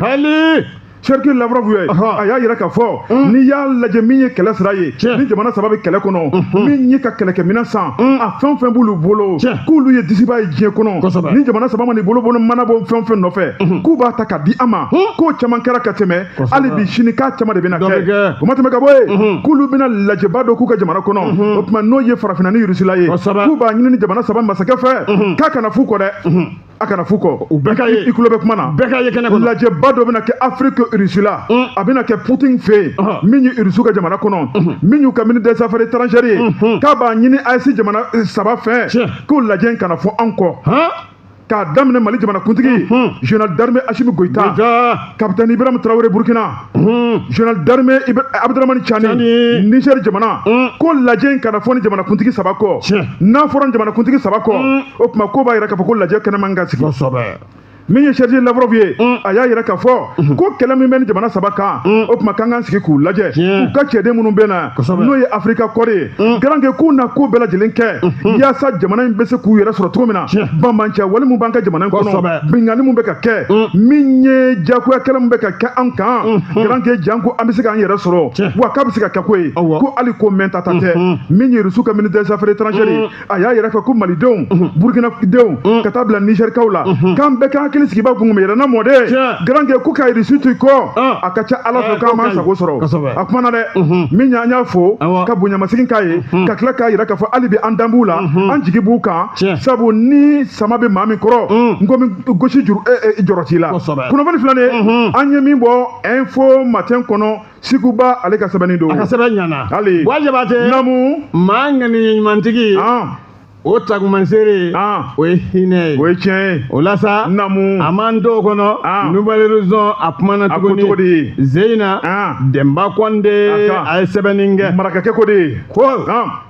Sergei Lavrov ye, a y'a yira k'a fɔ n'i y'a lajɛ, min ye kɛlɛ sira ye, ni jamana saba bɛ kɛlɛ kɔnɔ, min ye ka kɛlɛkɛminɛn san, a fɛn o fɛn b'olu bolo, k'olu ye disiba ye diɲɛ kɔnɔ, ni jamana saba ma nin bolo bolo mana bɔ fɛn o fɛn nɔfɛ, k'u b'a ta ka di an ma, k'o caman kɛra ka tɛmɛ, hali bi sini k'a caman de bɛna kɛ. O ma tɛmɛ ka bɔ yen, k'olu bɛna lajɛba dɔ k'u ka jamana kɔnɔ, o tuma n'o ye farafinna ni Russie la ye, k'u b'a ɲini ni jamana saba masakɛ fɛ k'a kana f'u kɔ dɛ, a kana f'u kɔ. U bɛɛ ka ye. I tulo bɛ kuma na. Bɛɛ ka ye kɛnɛ kɔnɔ. Lajɛba dɔ bɛna kɛ Afrique Russie la, a bɛna kɛ Poutine fɛ yen, min ye Russie ka jamana kɔnɔ, min y'u ka ministre des Affaires étrangères ye, k'a b'a ɲini AES jamana saba fɛ k'o lajɛ in kana fɔ an kɔ, k'a daminɛ Mali jamana kuntigi général d'armée Assimi Goïta, capitaine Ibrahim Traoré Burkina, général d'armée Abdourahamane Tiani Niger jamana, ko lajɛ in kana fɔ ni jamana kuntigi saba kɔ. N'a fɔra ni jamana kuntigi saba kɔ, o tuma ko b'a yira k'a fɔ ko lajɛ kɛnɛ man ka sigi. Min ye Sergei Lavrov ye, a y'a yira k'a fɔ ko kɛlɛ min bɛ ni jamana saba kan, o tuma k'an k'an sigi k'u lajɛ, k'u ka cɛden minnu bɛ na, n'o ye Afirika kɔɔri ye, garankɛ k'u na ko bɛɛ lajɛlen kɛ yaasa jamana in bɛ se k'u yɛrɛ sɔrɔ cogo min na. Banbanciya wale min b'an ka jamana in kɔnɔ, binkanni min bɛ ka kɛ, min ye jagoya kɛlɛ min bɛ ka kɛ an kan, garankɛ janko an bɛ se k'an yɛrɛ sɔrɔ, wa k'a bɛ se ka kɛ ko ye, ko hali ko mɛn ta tɛ. Min ye Rusiw ka ministre des affaires étrangères ye, a y'a yɛrɛ fɛ ko Malidenw, Burukinadenw, ka taa bila Nizɛrikaw la, k'an bɛɛ k'an hakili sigi b'a kun yɛrɛ na mɔden, garankɛ ko ka Rusi to i kɔ, a ka ca Ala fɛ k'an m'an sago sɔrɔ. A kumana dɛ, min y'an y'a fo ka bonyamasegin k'a ye, ka tila k'a yira k'a fɔ hali bi an dan b'u la, an jigi b'u kan, sabu ni sama bɛ maa min kɔrɔ, n ko min gosi juru jɔrɔ t'i la. Kunnafoni filɛ nin ye, an ye min bɔ Info Matin kɔnɔ, Sikuba ale ka sɛbɛnni don. A ka sɛbɛn ɲɛna. Hali. Buwa Jabate. Naamu. Maa ŋaniya ɲumantigi. O tagumaseere, o ye hinɛ ye. O ye tiɲɛ ye. O la sa. Naamu. A m'an t'o kɔnɔ. Nouvelle Horizon a kumana tuguni. A ko cogo di? Zeyina. Denba Kɔnde a ye sɛbɛnni kɛ. Marakakɛ ko de. Ko.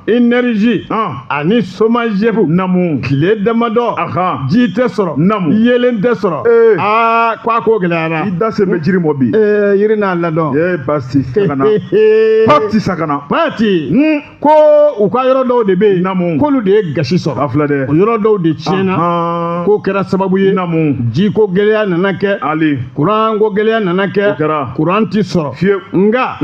Énergie ani SOMAGEP. Naamu. Tile damadɔ. Ji tɛ sɔrɔ. Naamu. Yeelen tɛ sɔrɔ. Aa ko a ko gɛlɛyara. I da sen bɛ jiri mɔ bi. Yiri n'a ladɔn. Ee basi sakana. Pati sakana. Pati. Ko u ka yɔrɔ dɔw de bɛ yen. Naamu. K'olu de ye gasi sɔrɔ. A filɛ dɛ. O yɔrɔ dɔw de tiɲɛna. K'o kɛra sababu ye. Naamu. Jiko gɛlɛya nana kɛ. Ali. Kuran ko gɛlɛya nana kɛ. O kɛra. Kuran ti sɔrɔ. Fiyewu. Nka.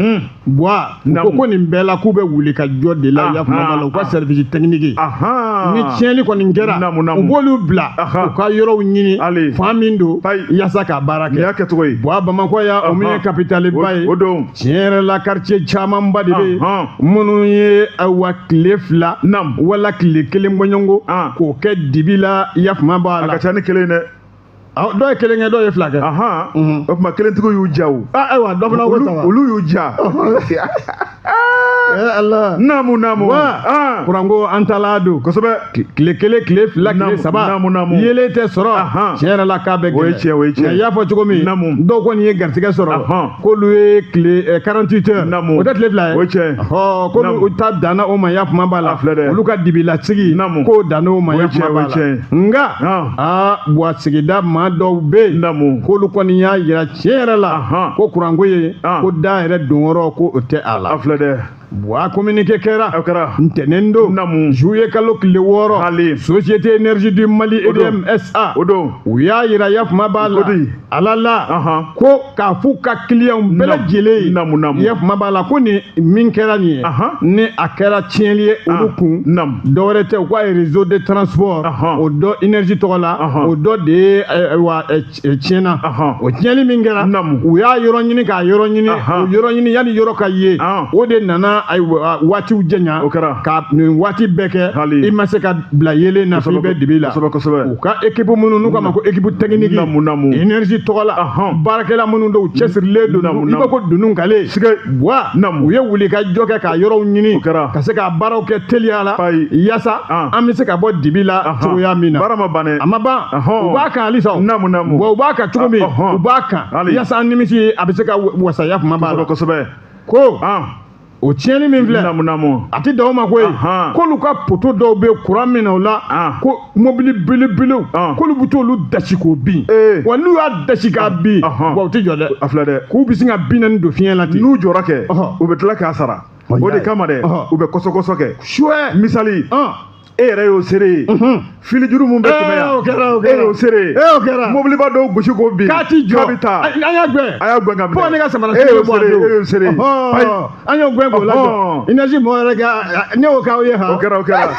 Buwa u ko ko nin bɛɛ la k'u bɛ wuli ka jɔ de la yafama la u ka service technique. Ni tiɲɛni kɔni kɛra, u b'olu bila u ka yɔrɔw ɲini fan min don yaasa ka baara kɛ. Nin y'a kɛcogo ye. Buwa Bamakɔ yan, o min ye capitale ba ye. O don. Tiɲɛ yɛrɛ la quartier camanba de bɛ yen minnu ye ayiwa tile 2 wala tile 1 bɔɲɔgɔnko k'o kɛ dibi la yafama b'a la. A ka ca ni kelen ye dɛ. Dɔw ye kelen kɛ, dɔw ye 2 kɛ. O tuma kelentigiw y'u ja o. Ayiwa dɔ fana ko saba. Olu y'u ja. Ala. Naamu naamu. Wa kuranko an taala don. Kosɛbɛ. Tile 1, tile 2, tile 3. Naamu naamu. Yeelen tɛ sɔrɔ. Tiɲɛ yɛrɛ la k'a bɛ gɛlɛn. O ye tiɲɛ, o ye tiɲɛ. Nka i y'a fɔ cogo min. Naamu. Dɔw kɔni ye garijɛgɛ sɔrɔ. K'olu ye tile 48 heures. Naamu. O tɛ tile 2 ye. O ye tiɲɛ. K'olu ta danna o ma yafama b'a la. A filɛ dɛ. Olu ka dibilasigi. Naamu. K'o danna o ma yafama b'a la. O ye tiɲɛ, o ye tiɲɛ. Nka. Aa Buwa sigida maa dɔw bɛ yen. Naamu. K'olu kɔni y'a yira tiɲɛ yɛrɛ la. Ko kuranko ye. Ko da yɛrɛ donyɔrɔ ko o tɛ a la. A filɛ dɛ. Buwa communiqué kɛra. O kɛra. Ntɛnɛn don. Naamu. Juillet kalo tile 6. Hali. Société énergie du Mali EDM SA. O don. U y'a yira yafama b'a la. O di. Ala la. Ko k'a f'u ka clients bɛɛ lajɛlen ye. Naamu naamu. Yafama b'a la ko nin min kɛra nin ye. Ni a kɛra tiɲɛli ye olu kun. Naamu. Dɔwɛrɛ tɛ u ka réseau de transport. O dɔ énergie tɔgɔ la. O dɔ de ye wa tiɲɛna. O tiɲɛli min kɛra. Naamu. U y'a yɔrɔ ɲini k'a yɔrɔ ɲini. O yɔrɔ ɲini yanni yɔrɔ ka ye. O de nana ayiwa waatiw janya. O kɛra. Ka nin waati bɛɛ kɛ. I ma se ka bila yeelen na f'i bɛ dibi la. Kosɛbɛ kosɛbɛ. U ka équipe minnu n'u k'a ma ko équipe technique. Naamu naamu. Énergie tɔgɔ la. Baarakɛla minnu don u cɛsirilen don. I b'a ko dunun kale. Sigɛ. Buwa. Naamu. U ye wuli ka jɔ kɛ ka yɔrɔw ɲini. O kɛra. Ka se ka baaraw kɛ teliya la. Ayi. Yaasa an bɛ se ka bɔ dibi la cogoya min na. Baara ma ban dɛ. A ma ban. U b'a kan halisa. Naamu naamu. Wa u b'a kan cogo min. U b'a kan. Yaasa an nimisi a bɛ se ka wasaya kuma b'a la. Kosɛbɛ kosɛbɛ. Ko. O tiɲɛni min filɛ. Naamu naamu. A tɛ dan o ma koyi. K'olu ka poto dɔw bɛ kuran min na o la. Ko mobili belebelew. K'olu bɛ t'olu dasi k'o bin. Wa n'u y'a dasi k'a bin. Wa u tɛ jɔ dɛ. A filɛ dɛ. K'u bɛ sin ka 40 don fiɲɛ la ten. N'u jɔra kɛ. U bɛ tila k'a sara. O de kama dɛ. U bɛ kɔsɔkɔsɔ kɛ. Suɛ. Misali. E yɛrɛ y'o seere ye. Fili juru mun bɛ tɛmɛ yan. O kɛra o kɛra. E y'o seere ye. O kɛra. Mobiliba dɔw gosi k'o bin. K'a ti jɔ. K'a bɛ taa. An y'a gɛn. A y'a gɛn ka minɛ. Fo ne ka samara E y'o seere ye, e y'o seere ye. An y'o gɛn k'o lajɔ. Énergie mɔgɔ yɛrɛ ka ne y'o k'aw ye han. O kɛra o kɛra.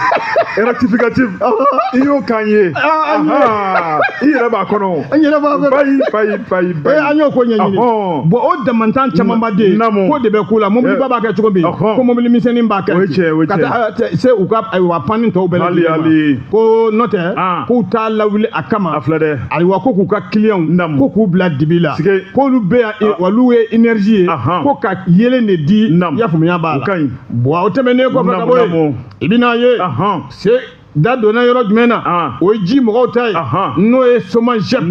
Rectificatif. I y'o k'an ye. I yɛrɛ b'a kɔnɔ. An yɛrɛ b'a kɔnɔ. Bayi bayi bayi bayi. An y'o ko ɲɛɲini. Bon o damantan camanba de ye. Naamu. K'o de bɛ k'u la mobiliba b'a kɛ cogo min. Ko mobili misɛnnin b'a kɛ. O ye tiɲɛ ye o ye tiɲɛ ye. Ka taa se u ka ayiwa panni tɔw bɛɛ lajɛlen ma. Ko n'o tɛ k'u t'a lawuli a kama. A filɛ dɛ. Ayiwa ko k'u ka clients ko k'u bila dibi la. K'olu bɛ yan olu ye énergie ye. Ko ka yeelen de di. Naamu. I y'a faamuya b'a la. O ka ɲi. Bon o tɛmɛnen kɔfɛ ka bɔ yen. I bɛ n'a ye. Se Da donna yɔrɔ jumɛn na? O ye ji mɔgɔw ta ye, n'o ye SOMAGEP.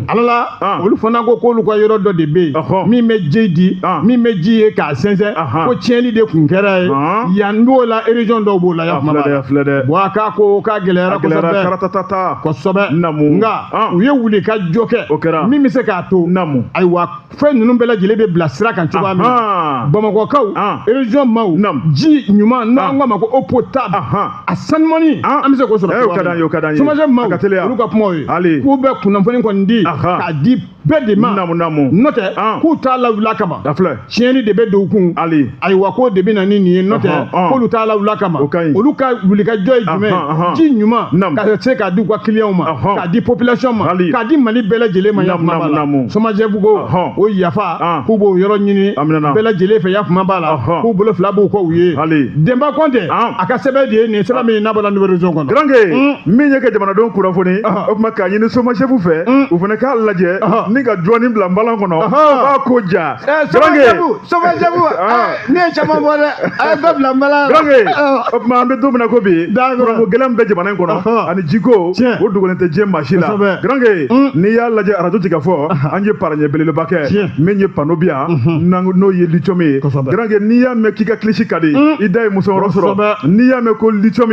Ala la, olu fana ko k'olu ka yɔrɔ dɔ de bɛ yen min bɛ ji di, min bɛ ji ye k'a sɛnsɛn, ko tiɲɛni de tun kɛra ye yan b'o la, région dɔw b'o la. Ya kuma b'a la. Bon, a k'a ko k'a gɛlɛyara kosɛbɛ kosɛbɛ, nka u ye wuli ka jɔ kɛ min bɛ se k'a to, ayiwa, fɛn ninnu bɛɛ lajɛlen bɛ bila sira kan cogoya min na, Bamakɔkaw, région maaw, ji ɲuman n'an k'a ma ko eau potable, a sanumani, an bɛ se k'o sɔrɔ cogoya min na. SOMAGEP maaw, olu ka kumaw ye k'u bɛ kunnafoni kɔni di k'a di bɛɛ de ma, n'o tɛ k'u t'a lawuli kama, tiɲɛni de bɛ don u kun. Ayiwa, k'o de bɛ na ni nin ye, n'o tɛ k'olu t'a lawuli kama. Olu ka wulikajɔ ye jumɛn? Ji ɲuman ka se k'a di u ka clients ma, k'a di population ma, k'a di Mali bɛɛ lajɛlen ma. Ya kuma b'a la. SOMAGEP ko o yafa k'u b'o yɔrɔ ɲini bɛɛ lajɛlen fɛ. Ya kuma b'a la k'u bolo fila b'u kɔ u ye. Denba Kɔntɛ, a ka sɛbɛn de ye nin sɛbɛn min n'a bɔra Nouvel Horizon kɔnɔ. Garanke, min ye ka jamanadenw kunnafoni, o tuma k'a ɲini SOMAGEP fɛ, u fana k'a lajɛ ni ka jɔnni bila nbalan kɔnɔ, o b'a ko ja. SOMAGEP, ne ye caman bɔ dɛ, a ye bɛɛ bila nbalan. Garanke, o tuma an bɛ don min na ko bi, kuranko gɛlɛn bɛ jamana in kɔnɔ ani jiko, o dogolen tɛ diɲɛ maa si la. Garanke, n'i y'a lajɛ arajo Jigafɔ, an ye paraɲɛ belebeleba kɛ min ye panneau bi yan, n'o ye lithium ye. Garanke, n'i y'a mɛn k'i ka kilisi ka di, i da ye musokɔrɔ sɔrɔ. N'i y'a mɛn ko lithium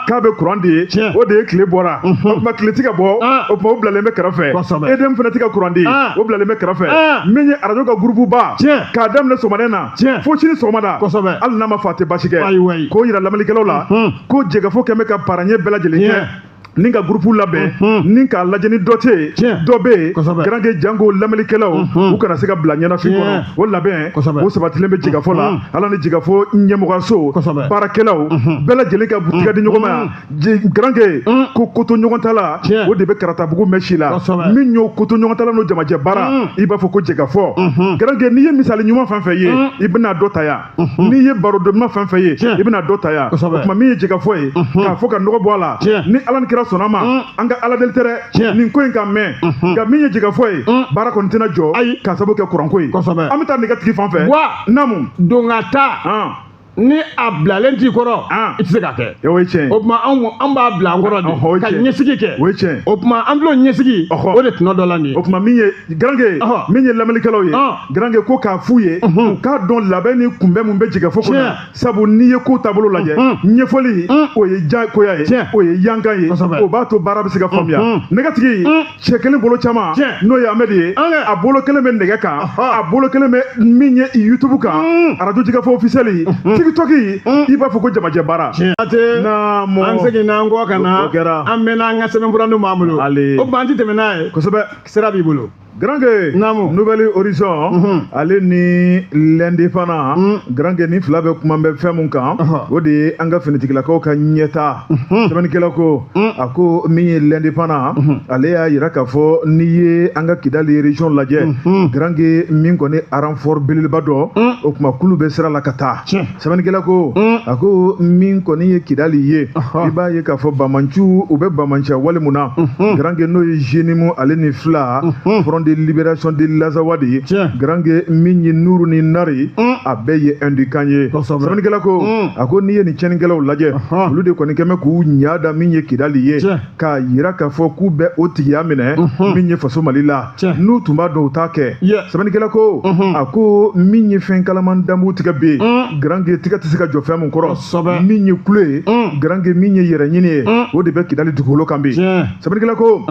k'a bɛ kuran di ye, o de ye tile bɔra. O tuma tile tɛ ka bɔ, o tuma o bilalen bɛ kɛrɛfɛ. EDM fana tɛ ka kuran di, o bilalen bɛ kɛrɛfɛ. Min ye arajo ka groupe ba, k'a daminɛ sɔgɔmada in na fo sini sɔgɔmada, hali n'a ma fa, a tɛ baasi kɛ. K'o yira lamɛnnikɛlaw la ko Jɛgɛfɔ kɛn bɛ ka paraɲɛ bɛɛ lajɛlen kɛ ni ka groupe labɛn ni k'a lajɛ ni dɔ tɛ yen, dɔ bɛ yen. Garanke, janko lamɛnnikɛlaw, u kana se ka bila ɲɛnafin kɔnɔ. O labɛn o sabatilen bɛ Jigafɔ la. Ala ni Jigafɔ ɲɛmɔgɔyaso baarakɛlaw bɛɛ lajɛlen ka tigɛ di ɲɔgɔn ma yan. Garanke, ko koto ɲɔgɔn ta la, o de bɛ Karatabugu mɛn si la. Min y'o koto ɲɔgɔn ta la, n'o jamajɛ baara, i b'a fɔ ko Jɛgafɔ. Garanke, n'i ye misali ɲuman fɛn fɛn ye, i bɛna dɔ ta yan. N'i ye baro ɲuman fɛn fɛn ye, i bɛna dɔ ta yan. O tuma min ye Jɛgafɔ ye, k'a fɔ ka nɔgɔ bɔ a la, ni Ala ni kira sɔnna ma, an ka Ala deli tɛ dɛ nin ko in ka mɛn. Nka min ye Jɛgafɔ ye, baara kɔni tɛna jɔ k'a sababu kɛ kuranko ye. An bɛ taa nɛgɛtigi fan fɛ. Naamu. Don ka taa ni a bilalen t'i kɔrɔ, i tɛ se k'a kɛ. O ye tiɲɛ. O tuma anw b'a bila an kɔrɔ de ka ɲɛsigi kɛ. O ye tiɲɛ. O tuma an filɛ o ɲɛsigi, o de tɔnɔ dɔ la nin ye. O tuma min ye Garanke, min ye lamɛnnikɛlaw ye, Garanke, ko k'a f'u ye u k'a dɔn labɛn ni kunbɛn mun bɛ Jɛgɛfɔ kɔnɔ. Sabu n'i ye ko taabolo lajɛ, ɲɛfɔli o ye diyagoya ye, o ye yankan ye, o b'a to baara bɛ se ka faamuya. Nɛgɛtigi cɛ kelen bolo caman, n'o ye Amedi ye, a bolo kelen bɛ nɛgɛ kan, a bolo kelen bɛ min ye YouTube kan, arajo Jigafɔ officiel, TikTok, i b'a fɔ ko jamajɛ baara. An seginna an kɔ ka na, an mɛnna, an ka sɛbɛnfura b'an bolo. O tuma an ti tɛmɛ n'a ye. Kosɛbɛ. Sira b'i bolo. Garanke, Nouvel Horizon ale ni L'Indépendant, Garanke, ni fila bɛ kuma bɛ fɛn mun kan, o de ye an ka finitigilakaw ka ɲɛta. Sɛbɛnnikɛla ko, a ko min ye L'Indépendant, ale y'a yira k'a fɔ n'i ye an ka Kidali région lajɛ, Garanke, min kɔni renfort belebeleba dɔ, o tuma kulu bɛ sira la ka taa. Sɛbɛnnikɛla ko, a ko min kɔni ye Kidali ye, i b'a ye k'a fɔ bamanciw, u bɛ bamanciya wale mun na, Garanke, n'o ye JNIM ale ni fila Front de libération de l'Azawad ye. Garanke, min ye Nuru ni Nari, a bɛɛ ye indikan ye. Sɛbɛnnikɛla ko, a ko n'i ye nin tiɲɛnikɛlaw lajɛ, olu de kɔni kɛmɛ k'u ɲa da min ye Kidali ye, k'a yira k'a fɔ k'u bɛ o tigiya minɛ min ye faso Mali la. N'u tun b'a dɔn, u t'a kɛ. Sɛbɛnnikɛla ko, a ko min ye fɛn kalaman danbu tigɛ bɛ yen, Garanke, tigɛ tɛ se ka jɔ fɛn mun kɔrɔ, min ye kulo ye, Garanke, min ye yɛrɛ ɲini ye, o de bɛ Kidali dugukolo kan bi. Sɛbɛnnikɛla ko,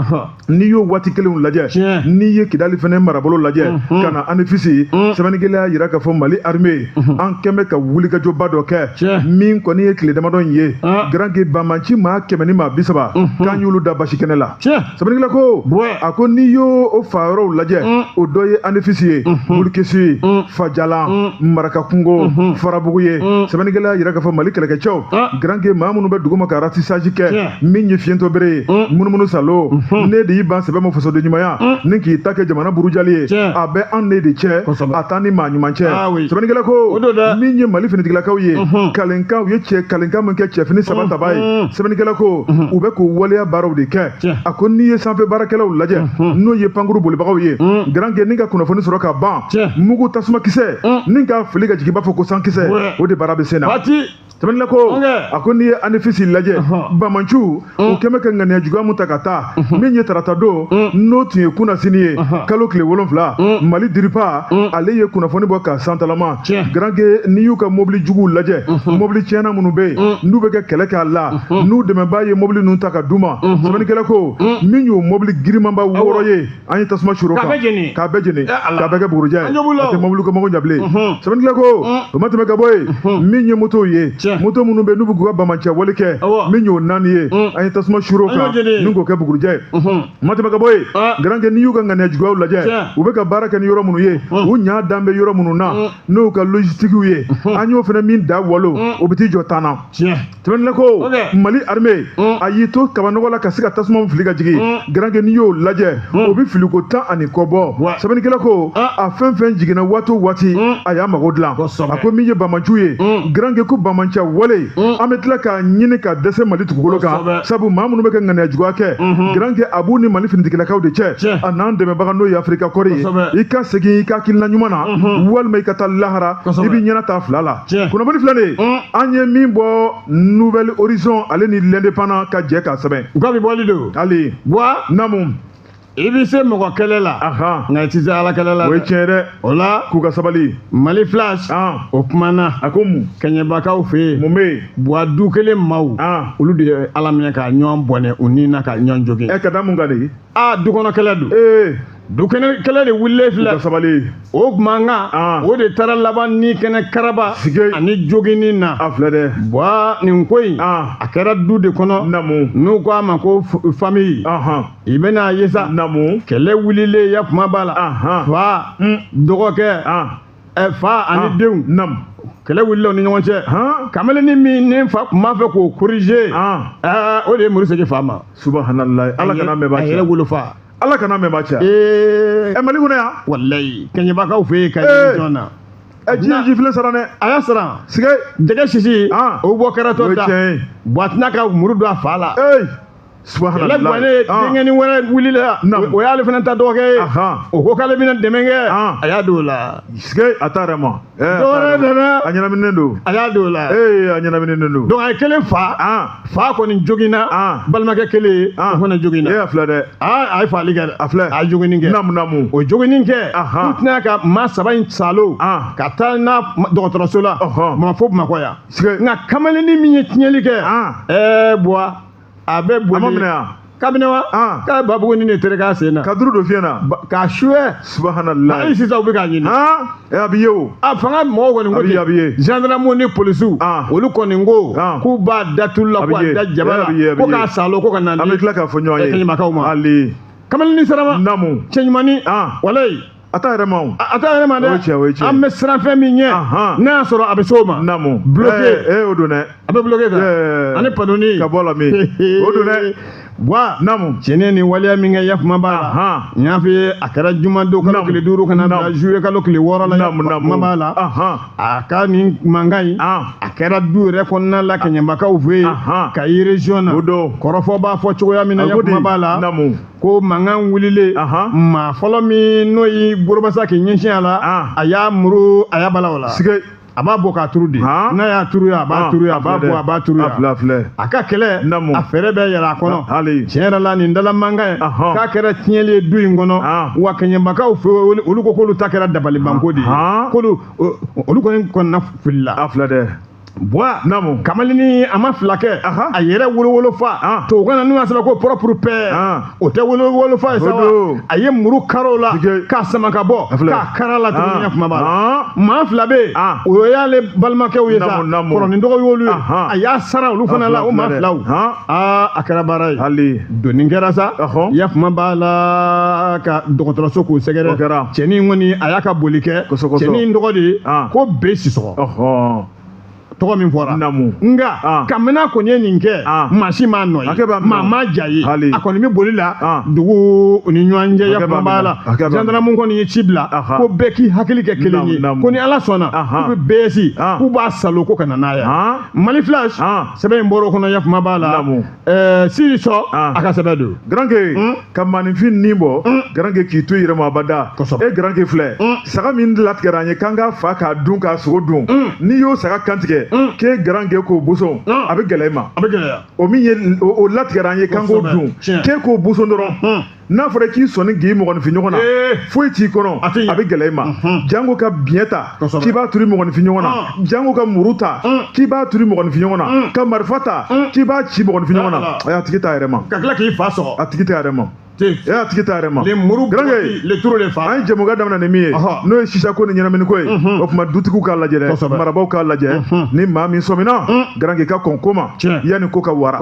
n'i y'o waati kelenw lajɛ, n'i ye Kidali fɛnɛ marabolo lajɛ ka na Anefisi, sɛbɛnnikɛla y'a yira k'a fɔ Mali armée, an kɛn bɛ ka wulikajɔba dɔ kɛ min kɔni ye tile damadɔ in ye. Garanke, banbanci maa 130, k'an y'olu da basi kɛnɛ la. Sɛbɛnnikɛla ko, a ko n'i y'o o fa yɔrɔw lajɛ, o dɔ ye Anefisi ye, Burukesi ye, Fajalan, Marakakungo, Farabugu ye. Sɛbɛnnikɛla y'a yira k'a fɔ Mali kɛlɛkɛcɛw, Garanke, maa minnu bɛ dugu ma ka ratissage kɛ, min ye fiyentɔ bere ye, munumunu salo, ne de y'i ban sɛbɛn ma fasoden ɲumanya ni k'i ta kɛ jamana burujali ye, a bɛ an ne de cɛ, a t'an ni maa ɲuman cɛ. Sɛbɛnnikɛla ko min ye Mali finitigilakaw ye, kalenkan u ye cɛ kalenkan min kɛ cɛfini saba taba ye, sɛbɛnnikɛla ko u bɛ k'o waleya baaraw de kɛ. A ko n'i ye sanfɛ baarakɛlaw lajɛ, n'o ye pankuru bolibagaw ye, garankɛ ni ka kunnafoni sɔrɔ ka ban, mugu tasumakisɛ ni ka fili ka jigin, b'a fɔ ko sankisɛ, o de baara bɛ sen na. Sɛbɛnnikɛla ko a ko n'i ye Anefisi lajɛ, banbaanciw u kɛn bɛ ka ŋaniya juguya mun ta ka taa, min ye tarata don, n'o tun ye kunnasini ye, kalo tile 7, Mali diripa ale ye kunnafoni bɔ ka santalama. Garankɛ, n'i y'u ka mobili juguw lajɛ, mobili tiɲɛna minnu bɛ yen n'u bɛ kɛ kɛlɛ kɛ a la, n'u dɛmɛbaa ye mobili ninnu ta ka d'u ma, sɛbɛnnikɛla ko min y'o mobili girimanba 6 ye, an ye tasuma suur'o kan k'a bɛɛ jeni, k'a bɛɛ kɛ bugurijɛ ye, a tɛ mobili ko mago ɲa bilen. Sɛbɛnnikɛla ko o ma tɛmɛ ka bɔ yen, min ye motow ye, moto minnu bɛ n'u bɛ k'u ka banbaanciya wale kɛ, min y'o 4 ye, an ye tasuma suur'o kan ni k'o kɛ bugurijɛ ye. O ma tɛmɛ ka bɔ yen, garankɛ, n'i y'u ka ŋaniya juguyaw lajɛ, u bɛ ka baara kɛ ni yɔrɔ minnu ye, u ɲa dan bɛ yɔrɔ minnu na, n'o ka logistiquew ye, an y'o fana min da walo, o bɛ t'i jɔ tan na. Sɛbɛnnikɛla ko Mali armée a y'i to kabanɔgɔ la ka se ka tasuma fili ka jigin, garankɛ, n'i y'o lajɛ, o bɛ filiko 10 ani kɔ bɔ. Sɛbɛnnikɛla ko a fɛn fɛn jiginna waati o waati, a y'a mago dilan. A ko min ye banbaanciw ye, garankɛ, ko banbaanciya wale, an bɛ tila k'a ɲini ka dɛsɛ Mali dugukolo kan, sabu maa minnu bɛ ka ŋaniya juguya kɛ, garankɛ, a b'u ni Mali finitigilakaw de cɛ, a n'an dɛmɛbaga n'o ye Afirika kɔri ye. I ka segin i ka hakilina ɲuman na, walima i ka taa lahara, i b'i ɲɛna ta fila la. Kunnafoni filɛ nin ye, an ye min bɔ Nouvel Horizon ale ni L'Indépendant ka jɛ k'a sɛbɛn. U ka bi bɔli don. Hali. Buwa. Naamu. I bɛ se mɔgɔ kɛlɛ la, nka i tɛ se Ala kɛlɛ la. O ye tiɲɛ ye dɛ. O la, k'u ka sabali. Mali Flash, o kumana. A ko mun? Kɛɲɛbakaw fɛ yen. Mun bɛ yen? Buwa, du kelen maaw, olu de ye Ala minɛ ka ɲɔgɔn bɔnɛ u ni na ka ɲɔgɔn jogin. Ɛ, ka da mun kan de? Aa, du kɔnɔ kɛlɛ don. Ee. Du kɛnɛ kɛlɛ de wulilen filɛ. U ka sabali. O mankan, o de taara laban ni kɛnɛ karaba ani joginni na. A filɛ dɛ. Buwa, nin ko in, a kɛra du de kɔnɔ. Naamu. N'u ko a ma ko famille. I bɛna ye sa. Naamu. Kɛlɛ wulilen, ya kuma b'a la. Fa, dɔgɔkɛ, fa ani denw. Naamu. Kɛlɛ wulila u ni ɲɔgɔn cɛ. Kamalennin min ni fa tun b'a fɛ k'o corriger, o de ye muru segin fa ma. Subahanallahi, Ala kana mɛn b'a cɛ. A yɛrɛ wolofa. Ala kana mɛn b'a cɛ. Ɛ, Mali kɔnɔ yan. Walayi, Kɛɲɛbakaw fɛ yen ka ɲɛ na. Ɛ, ji ye ji filen sara dɛ. A y'a sara. Sigɛ. Jɛgɛ sisi. O bɔ kɛra tɔ da. O ye tiɲɛ ye. Buwa tɛna ka muru don a fa la. Ee. Subahanallahi. Kɛlɛ guwannen, denkɛnin wɛrɛ wulila. O y'ale fana ta dɔgɔkɛ ye. O ko k'ale bɛna dɛmɛ kɛ. A y'a don o la. Sigɛ, a t'a yɛrɛ ma. Dɔwɛrɛ nana. A ɲɛnaminen don. A y'a don o la. Ee, a ɲɛnaminen don. Donc a ye kelen fa. Fa kɔni joginna. Balimakɛ kelen, o fana joginna. E, a filɛ dɛ. Aa, a ye faali kɛ dɛ. A filɛ. A ye joginni kɛ. Naamu, naamu. O joginni kɛ. U tɛna ka maa 3 in salo. Ka taa n'a dɔgɔtɔrɔso la. Fo Bamakɔ yan. Nka kamalennin min ye tiɲɛli kɛ. Ɛɛ, Buwa, a bɛ boli. A ma minɛ yan. Kabini wa. K'a ye babuguni de tereke a sen na. Ka duuru don fiɲɛ na. K'a suɛ. Subahanallahi. Hali sisan u bɛ k'a ɲini. Ɛ, a bɛ ye o. A fanga mɔgɔw kɔni ko ten. A bɛ ye. Gendarme ni polisiw. Olu kɔni ko. K'u b'a da tulu la, k'a da jaba la. Ko k'a salo, ko ka na. An bɛ tila k'a fɔ ɲɔgɔn ye. Kɛɲɛmakaw ma. Hali. Kamalennin sarama. Naamu. Cɛɲumannin. Walayi. A t'a yɛrɛ ma o. A t'a yɛrɛ ma dɛ. O ye tiɲɛ, o ye tiɲɛ. An bɛ siran fɛn min ɲɛ. N'a y'a sɔrɔ a bɛ s'o ma. Naamu. Bloqué. Ee, o don dɛ. A bɛ bloqué ta. Ani panoni. Ka bɔ a la min. O don dɛ. Buwa. Naamu. Cɛnin ni waleya min kɛ, yakuma b'a la. N y'a f'i ye, a kɛra jumadon kalo tile 5 ka na bila juillet kalo tile 6 la. Naamu, naamu. Kuma b'a la. A ka nin mankan in, a kɛra du yɛrɛ kɔnɔna la, Kɛɲɛbakaw fɛ yen. Kayi région na. O don. Kɔrɔfɔ b'a fɔ cogoya min na, yakuma b'a la. Naamu. Ko mankan wulilen, maa fɔlɔ min n'o y'i gorobasa k'i ɲɛsin a la, a y'a muru, a y'a bala o la. A b'a bɔ k'a turu de. N'a y'a turu yan, a b'a turu yan, a b'a bɔ, a b'a turu yan. A ka kɛlɛ, a fɛɛrɛ bɛɛ yɛlɛ a kɔnɔ. Tiɲɛ yɛrɛ la, nin dala mankan ye, k'a kɛra tiɲɛli ye du in kɔnɔ. Wa Kɛɲɛbakaw fɛ, olu ko k'olu ta kɛra dabalibanko de ye. K'olu olu kɔni kɔnɔna filila. A filɛ dɛ. Buwa. Naamu. Kamalennin a ma fila kɛ. A yɛrɛ wolowolofa. Tubabukan na n'u y'a sɛbɛn ko propre père. O tɛ wolowolofa ye sa wa? A ye muru kari o la. K'a sama ka bɔ. K'a kari a la tuguni, kuma b'a la. Maa 2 bɛ yen. O y'ale balimakɛw ye sa. Kɔrɔ ni dɔgɔ y'olu ye. A y'a sara olu fana la, o maa 2w. Aa, a kɛra baara ye. Hali. Donni kɛra sa. Ya kuma b'a la ka dɔgɔtɔrɔso k'u sɛgɛrɛ. Cɛnin kɔni a y'a ka boli kɛ. Cɛnin tɔgɔ de ye ko Be Sisɔgɔ. Tɔgɔ min fɔra. Naamu. Nka kabini a kɔni ye nin kɛ, maa si m'a nɔ ye, maa m'a ja ye, a kɔni bɛ boli la dugu ni ɲɔgɔn cɛ. Yafama b'a la, gendarme kɔni ye ci bila ko bɛɛ k'i hakili kɛ kelen ye, ko ni Ala sɔnna k'u bɛ BS k'u b'a salo ko ka na n'a ye. Mali Flash sɛbɛn in bɔra o kɔnɔ. Yafama b'a la, Siri Sɔ a ka sɛbɛn don. Garanke, ka maaninfin nin bɔ, Garanke, k'i to i yɛrɛ ma abada. E Garanke filɛ, saga min latigɛra an ye k'an k'a fa k'a dun k'a sogo dun, n'i y'o saga kantigɛ k'e Garanke k'o boson, a bɛ gɛlɛya i ma. A bɛ gɛlɛya. O min ye o latigɛra an ye k'an k'o dun, k'e k'o boson dɔrɔn, n'a fɔra k'i sɔnni k'i mɔgɔninfin ɲɔgɔn na, foyi t'i kɔnɔ, a bɛ gɛlɛya i ma. Jango ka biɲɛ ta k'i b'a turu mɔgɔninfin ɲɔgɔn na, jango ka muru ta k'i b'a turu mɔgɔninfin ɲɔgɔn na, ka marifa ta k'i b'a ci mɔgɔninfin ɲɔgɔn na, a tigi t'a yɛrɛ ma. Ka tila k'i fa sɔgɔ. A tigi t'a yɛrɛ ma. E a tigi t'a yɛrɛ ma. Le muru le turu le fa. An ye jɛmukan daminɛ ni min ye, n'o ye sisa ko ni ɲɛnamini ko ye, o tuma dutigiw k'a lajɛ dɛ, marabaaw k'a lajɛ, ni maa min sɔmina, Garanke, ka kɔn ko ma yanni ko ka wara.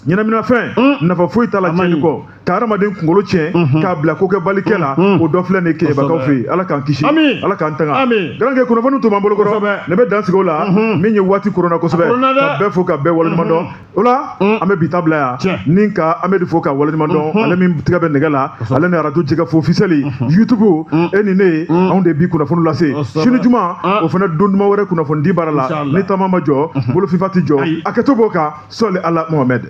Ɲɛnaminafɛn nafa foyi t'a la tiɲɛni kɔ, ka hadamaden kunkolo tiɲɛ k'a bila kokɛbalikɛ la, o dɔ filɛ nin ye Keɲebakaw fɛ yen. Ala k'an kisi, Ala k'an tanga. Garanke, kunnafoni tun b'an bolo kɔrɔ, ne bɛ dan sigi o la. Min ye waati koronna kosɛbɛ, ka bɛɛ fo ka bɛɛ waleɲuman dɔn. O la an bɛ bi ta bila yan ni ka Amedi fo ka waleɲuman dɔn, ale min tigɛ bɛ nɛgɛ la, ale ni arajo jɛgɛ fo officiel YouTube, e ni ne ye, anw de bi kunnafoni lase. Sini juma, o fana don duman wɛrɛ kunnafoni di baara la. Ni taama ma jɔ, bolo fifa ti jɔ. A kɛto b'o kan. Sɔli ala Mohamɛd.